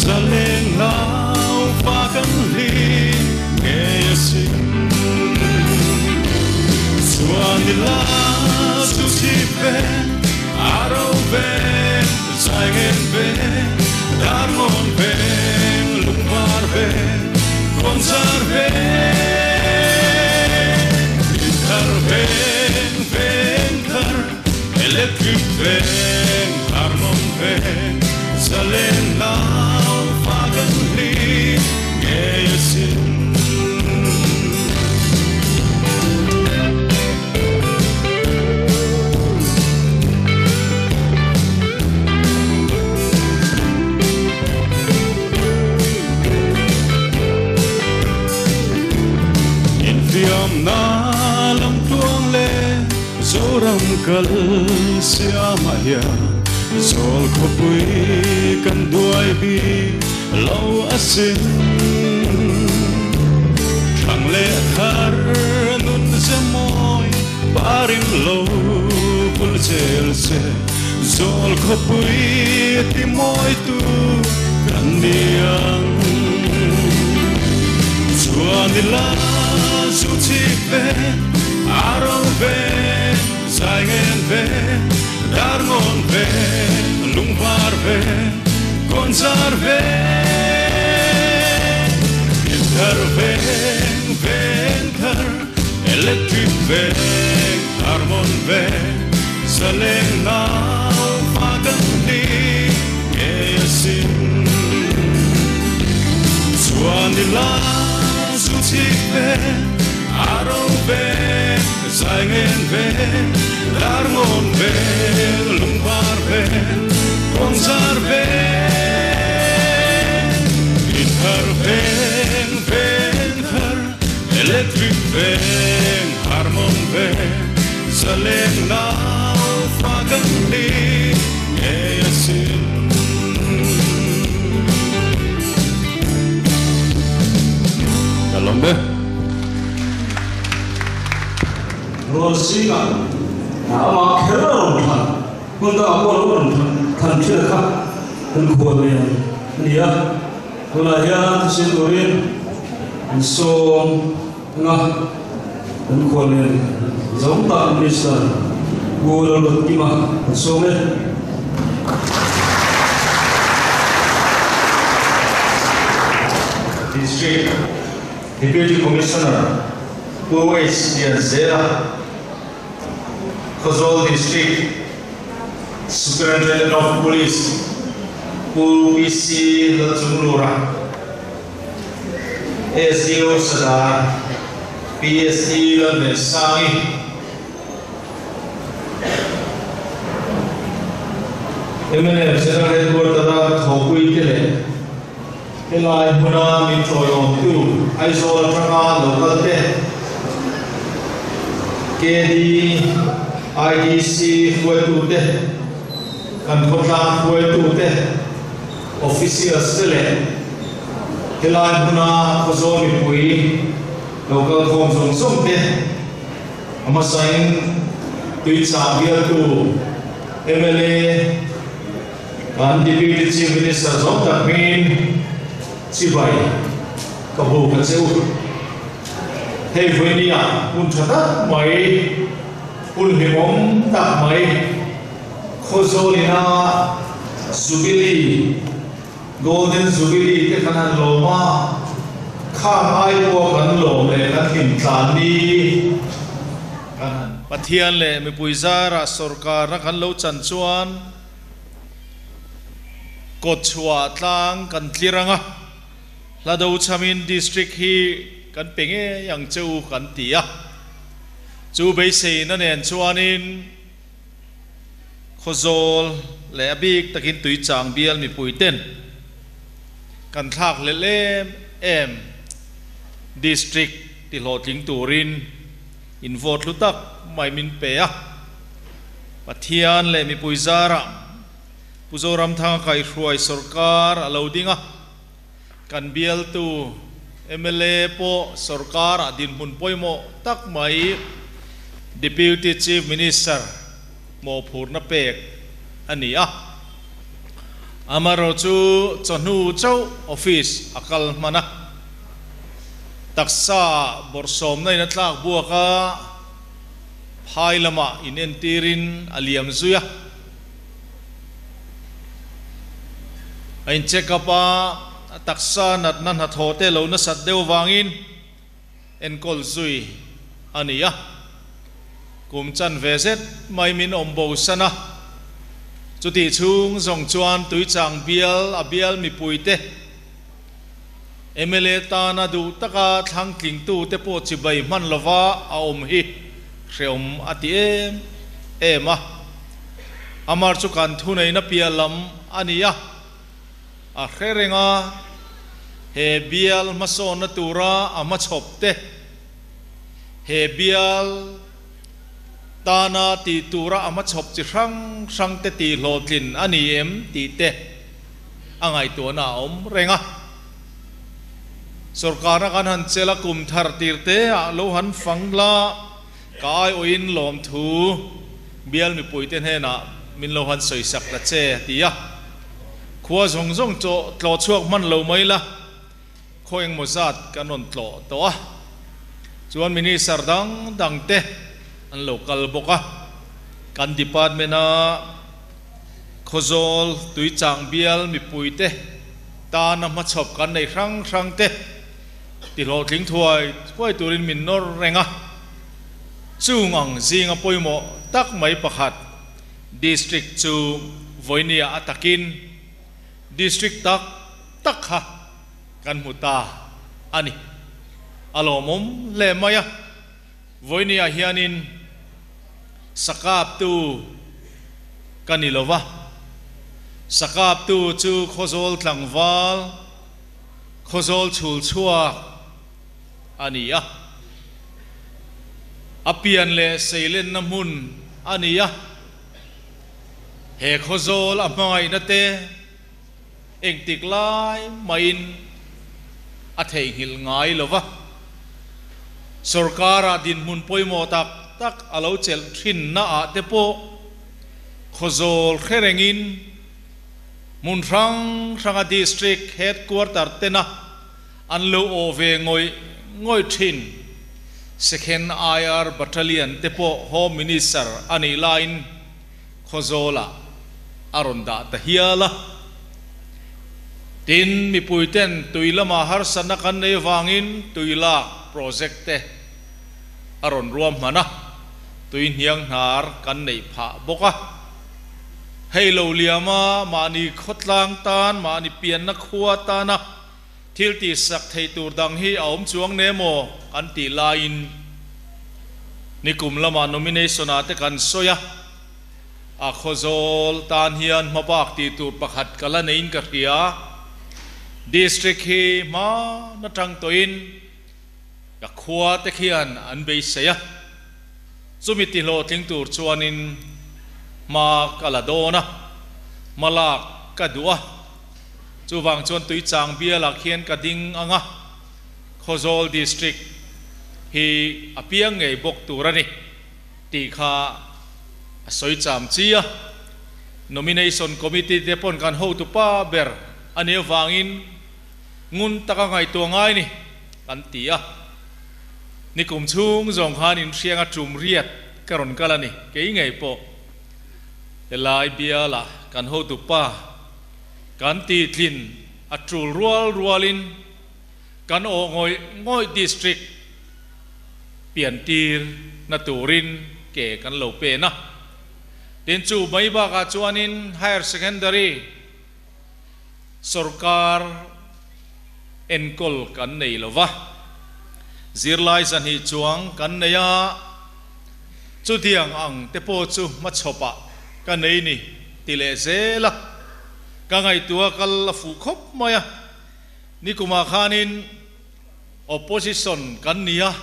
zaleng nau fa kan hli ngei asin. Chuan ila zu chhip veng, a ro veng, zai ngen veng, dar ngawn veng, lungvar veng, kawn zar veng, in thar veng, veng thar, electric veng, harmon veng, zaleng nau fa kan hli ngei asin. Infiamna lam tuang le Zoram kal siama hian zawl khawpui kan duai bi lo asin. Thang leh thar nun zemawi parim lo vul zel se zawl khawpui ti mawi tu kan ni ang. Chuan ila zu chhip veng, a ro veng, zai ngen veng, dar ngawn veng, lungvar veng, kawn zar veng, in thar veng, veng thar, electric veng, harmon veng, zaleng nau fa kan hli ngei asin. Chuan ila zu chhip veng, a ro veng, zai ngen veng, dar ngawn veng, lungvar veng, kawn zar veng, in thar veng, veng thar, electric veng, harmon veng, zaleng nau fa kan hli ngei asin. zingah amah kher a rawn thlan, hmun dangah pawh a lo rawn thlan thin a kha kan khual lian a ni a. Tunah hian thisen turin an sawm ang a, kan khual lian zawng tak Minister Pu Lalruatkima an sawm e. District Deputy Commissioner Pu H Lianzela, Khawzawl District Superintendent of Police Pu PC Lalchunglura, SDO Sadar PSE Lalvensangi, Mnf General Headquarter-a thawhpuite leh Helai hmuna min tawiawmtu Aizawl atanga lo kal te, KD, IDC hruaitute, kan khawtlang hruaitute, officials te leh helai hmuna Khawzawl mipui lo kal khawm zawng zawng te, a hmasain Tuichang bialtu mla, Kan Deputy Chief Minister zawng tak hmingin chibai ka bu ka che u. Hei vawinia hun tha tak mai, hun hlimawm tak mai, Khawzawlina Jubilee, Golden Jubilee te kan han lawm a, khang ai pawh kan lawm leh kan hlim tlan ni kan han. Pathian leh mipui zara sorkarna kan lo chan chuan, Kawtchhuah tlang kan tlir ang a, Hlado chhamin District hi kan pe ngei ang che u kan ti a. Chu beiseina nen chuanin Khawzawl leh a bik takin Tuichang bial mipuiten kan thlak hlelh em em District ti hlawhtling turin in vote hlu tak mai min pe a. Pathian leh mipui zarah Pu Zoramthanga kaihruai sawrkar a lo ding a, kan bialtu mla pawh sawrkarah dinhmun pawimawh tak mai Deputy Chief Minister mawhphurhna pek a ni a. Amaherawhchu chawhnu chauh office a kal hman a, taksa bawrhsawmna in a tlak buak a, Phai lamah in entirin a liam zui a, a in check up a, a taksa natna hnathawh te lo nasat deuh vangin enkawl zui a ni a. Kum chan ve zet mai min awm bo san a, chutih chhung zawng chuan Tuichang bial a bial mipuite, Mla tana duh taka thlang tlingtute pawh chibai hman lova a awm hi hreawm a ti em em a. Amar chu kan thuneihna piah lam a ni a, a hre reng a, he bial hmasawnna tura a hmachhawp te, he bial tana tih tura a hmachhawp chi hrang hrang te tihhlawhtlin a ni em tih te, a ngaihtuahna a awm reng a. Sorkarna kan han chel a kum thar tir te ah lo han fang la, ka aiawhin lawmthu bial mipuite hnenah min lo han sawisak ta che a ti a. Khua zawng zawng chaw tlawh chhuak hman lo mai la, khaw engmaw zat kan rawn tlawh tawh a. Chuan Minister dang dang te an lo kal bawk a, kan department a, Khawzawl Tuichang bial mipuite tana hmachhawp kan nei hrang hrang te ti hlawhtling thuai thuai turin min nawr reng a. Chung ang zinga pawimawh tak mai pakhat District chu vawinia a takin District tak tak kha kan hmu ta a ni. A lawmawm hle mai a. Vawinia hianin sakaptu ka ni lo va, sakaptu chu Khawzawl tlangval, Khawzawl chhul chhuak a ni a, a pian leh seilenna hmun a ni a, he Khawzawl a hmangaihna te engtik lai mahin a theihnghilh ngai lo va, sorkara dinhmun pawimawh tak tak a lo chelh thinna ah te pawh Khawzawl hre rengin hmun hrang hranga District Headquarter tena an lo awh ve ngawih ngawih thin. Second IR Battalion te pawh Home Minister a nih laiin Khawzawlah a rawn dah ta hial a. Tin, mipuiten tui lama harsatna kan nei avangin tui lak project te a rawn ruahman a, tui hniang hnar kan neih phah bawk a. Hei lo liama mahni khawtlang tan, mahni pianna khua tana thil tihsak thei tur dang hi a awm chuang ne maw kan tih laiin nikum lama nomination ah te kan sawi a, a Khawzawl tan hian hmabak tih tur pakhat ka la neiin ka hria. District hi hma na tang tawhin ka khua te khian an beisei a, chumi ti hlawhtling tur chuanin hma ka la dawn a, hma lak ka duh a. Chuvang chuan Tuichang bialah khian ka ding ang a, Khawzawl District hi a piang ngei bawk tur a ni tih kha a sawi cham chi a. Nomination Committee te pawn kan hotupa ber a nih avangin ngun taka ngaihtuah ngai ni kan ti a. Nikum chhung zawng khan inhrianga tum riat ka rawn kal a ni, kei ngei pawh helai bialah kan hotupa Kan titlin a tul rual rualin kan aw ngawih ngawih district piantir na turin ke kan lo pen a. Tin chu mai bakah chuanin Higher Secondary sorkar enkawl kan nei lo va, zirlai 200 chuang kan nei a, chutiang ang te pawh chu hmachhawpah ka nei ni. Ti leh zel a, ka ngaihtuah kal a fuh khawp mai a, nikumah khanin opposition kan ni a,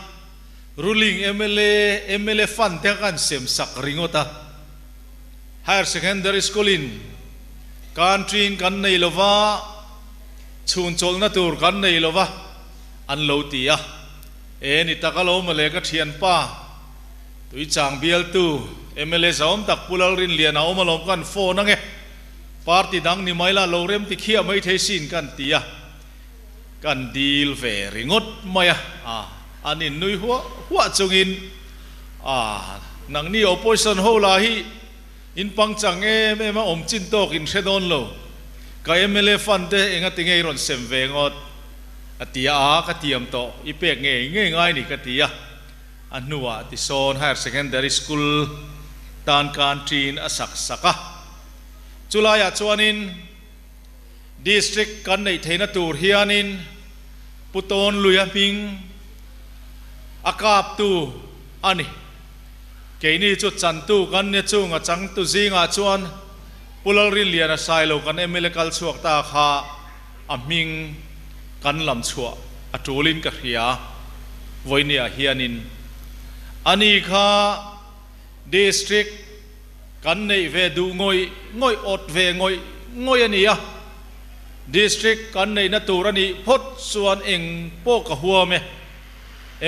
ruling mla, mla fund te kha kan sem sak ringawt a, higher secondary school in country in kan nei lo va, chhun chawlhna tur kan nei lo va an lo ti a, e ni tak alawm mawle ka thianpa. Tuichang bialtu mla zahawm tak Pu Lalrinliana awm alawm kan phone ange, party dang ni mai la lo rem ti khiah mai thei sin kan ti a, kan dil ve ringawt mai a, a an in nui huah huah chungin a nangni opposition ho lah hi in pangchang em em a awm chin tawk in hre dawn lo, ka mla fund te engati nge i rawn sem ve ngawt a ti a, a ka tiam tawh i pek ngei ngei ngai ni ka ti a. A hnuah tisawn Higher Secondary School tan canteen a sak sak a. Chulaiah chuanin District kan neih theihna tur hianin Pu Tawnluia hming a kaptu a ni. Keini chu chantu kan nia chung a changtu zingah chuan Pu Lalrinliana Sailo kan mla kal chhuak ta kha a hming kan lam chhuah a tulin ka hria. Vawinia hianin ani kha District kan neih ve duh ngawih ngawih awt ve ngawih ngawih a ni a, District kan neihna tur a nih phawt chuan eng pawh ka huam e.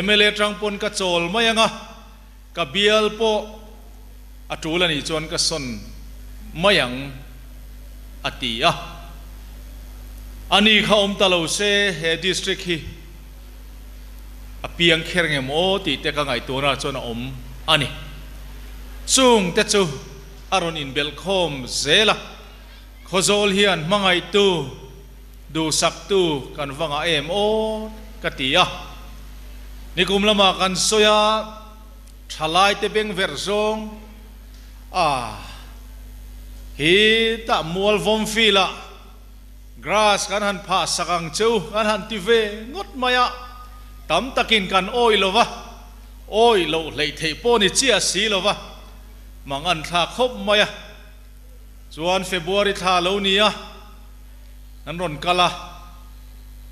Mla tang pawn ka chawl mai ang a, ka bial pawh a tul a nih chuan ka sawn mai ang a ti a. A ni kha awm ta lo se he district hi a piang kher ngem aw tih te ka ngaihtuahna chuan a awm a ni. Chung te chu a rawn inbelh khawm zel a, Khawzawl hian hmangaihtu, duhsaktu kan va ngah em aw ka ti a. Nikum lamah kan sawi a, Thalaite beng verh zawng a hi tah mual vawm fil ah grass kan han phah sak ang cheu kan han ti ve ngawt mai a, tam takin kan awih lo va, awih loh hleih theih pawh ni chiah si lo va, mang an thlak khawp mai a. Chuan February thla lo ni a, an rawn kal a,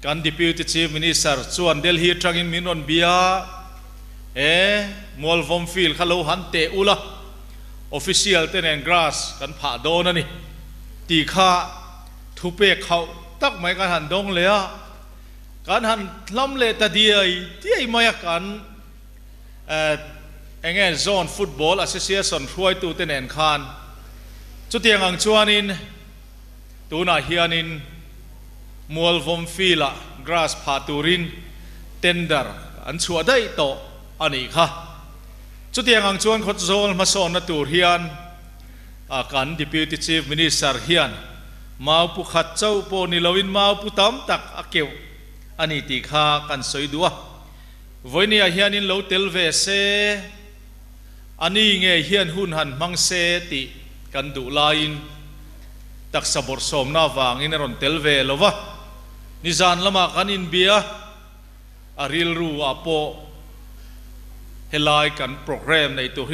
kan Deputy Chief Minister chuan Delhi atangin min rawn bia a, e, Mualvawm field kha lo han teh ula, official te nen grass kan phah dawn a ni tih kha thupek hauh tak mai kan han dawng leh a, kan han hlam leh ta diai diai mai a, kan, e, Enge Zone Football Association hruaitute nen khan chutiang ang chuanin tunah hianin Mualvawm field-ah grass phah turin tender an chhuah daih tawh a nih kha. Chutiang ang chuan Khawtzawl hmasawnna tur hian kan Deputy Chief Minister hian mau pu khat chauh pawh ni loin mau pu tam tak a keuh a ni tih kha kan sawi duh a. Vawinia hianin lo tel ve se, a ni nge hian hun han hmang se tih kan duh laiin taksa bawrhsawmna avangin a rawn tel ve lo va. Nizan lamah kan inbia, a rilru ah pawh helai kan programme nei tur hi.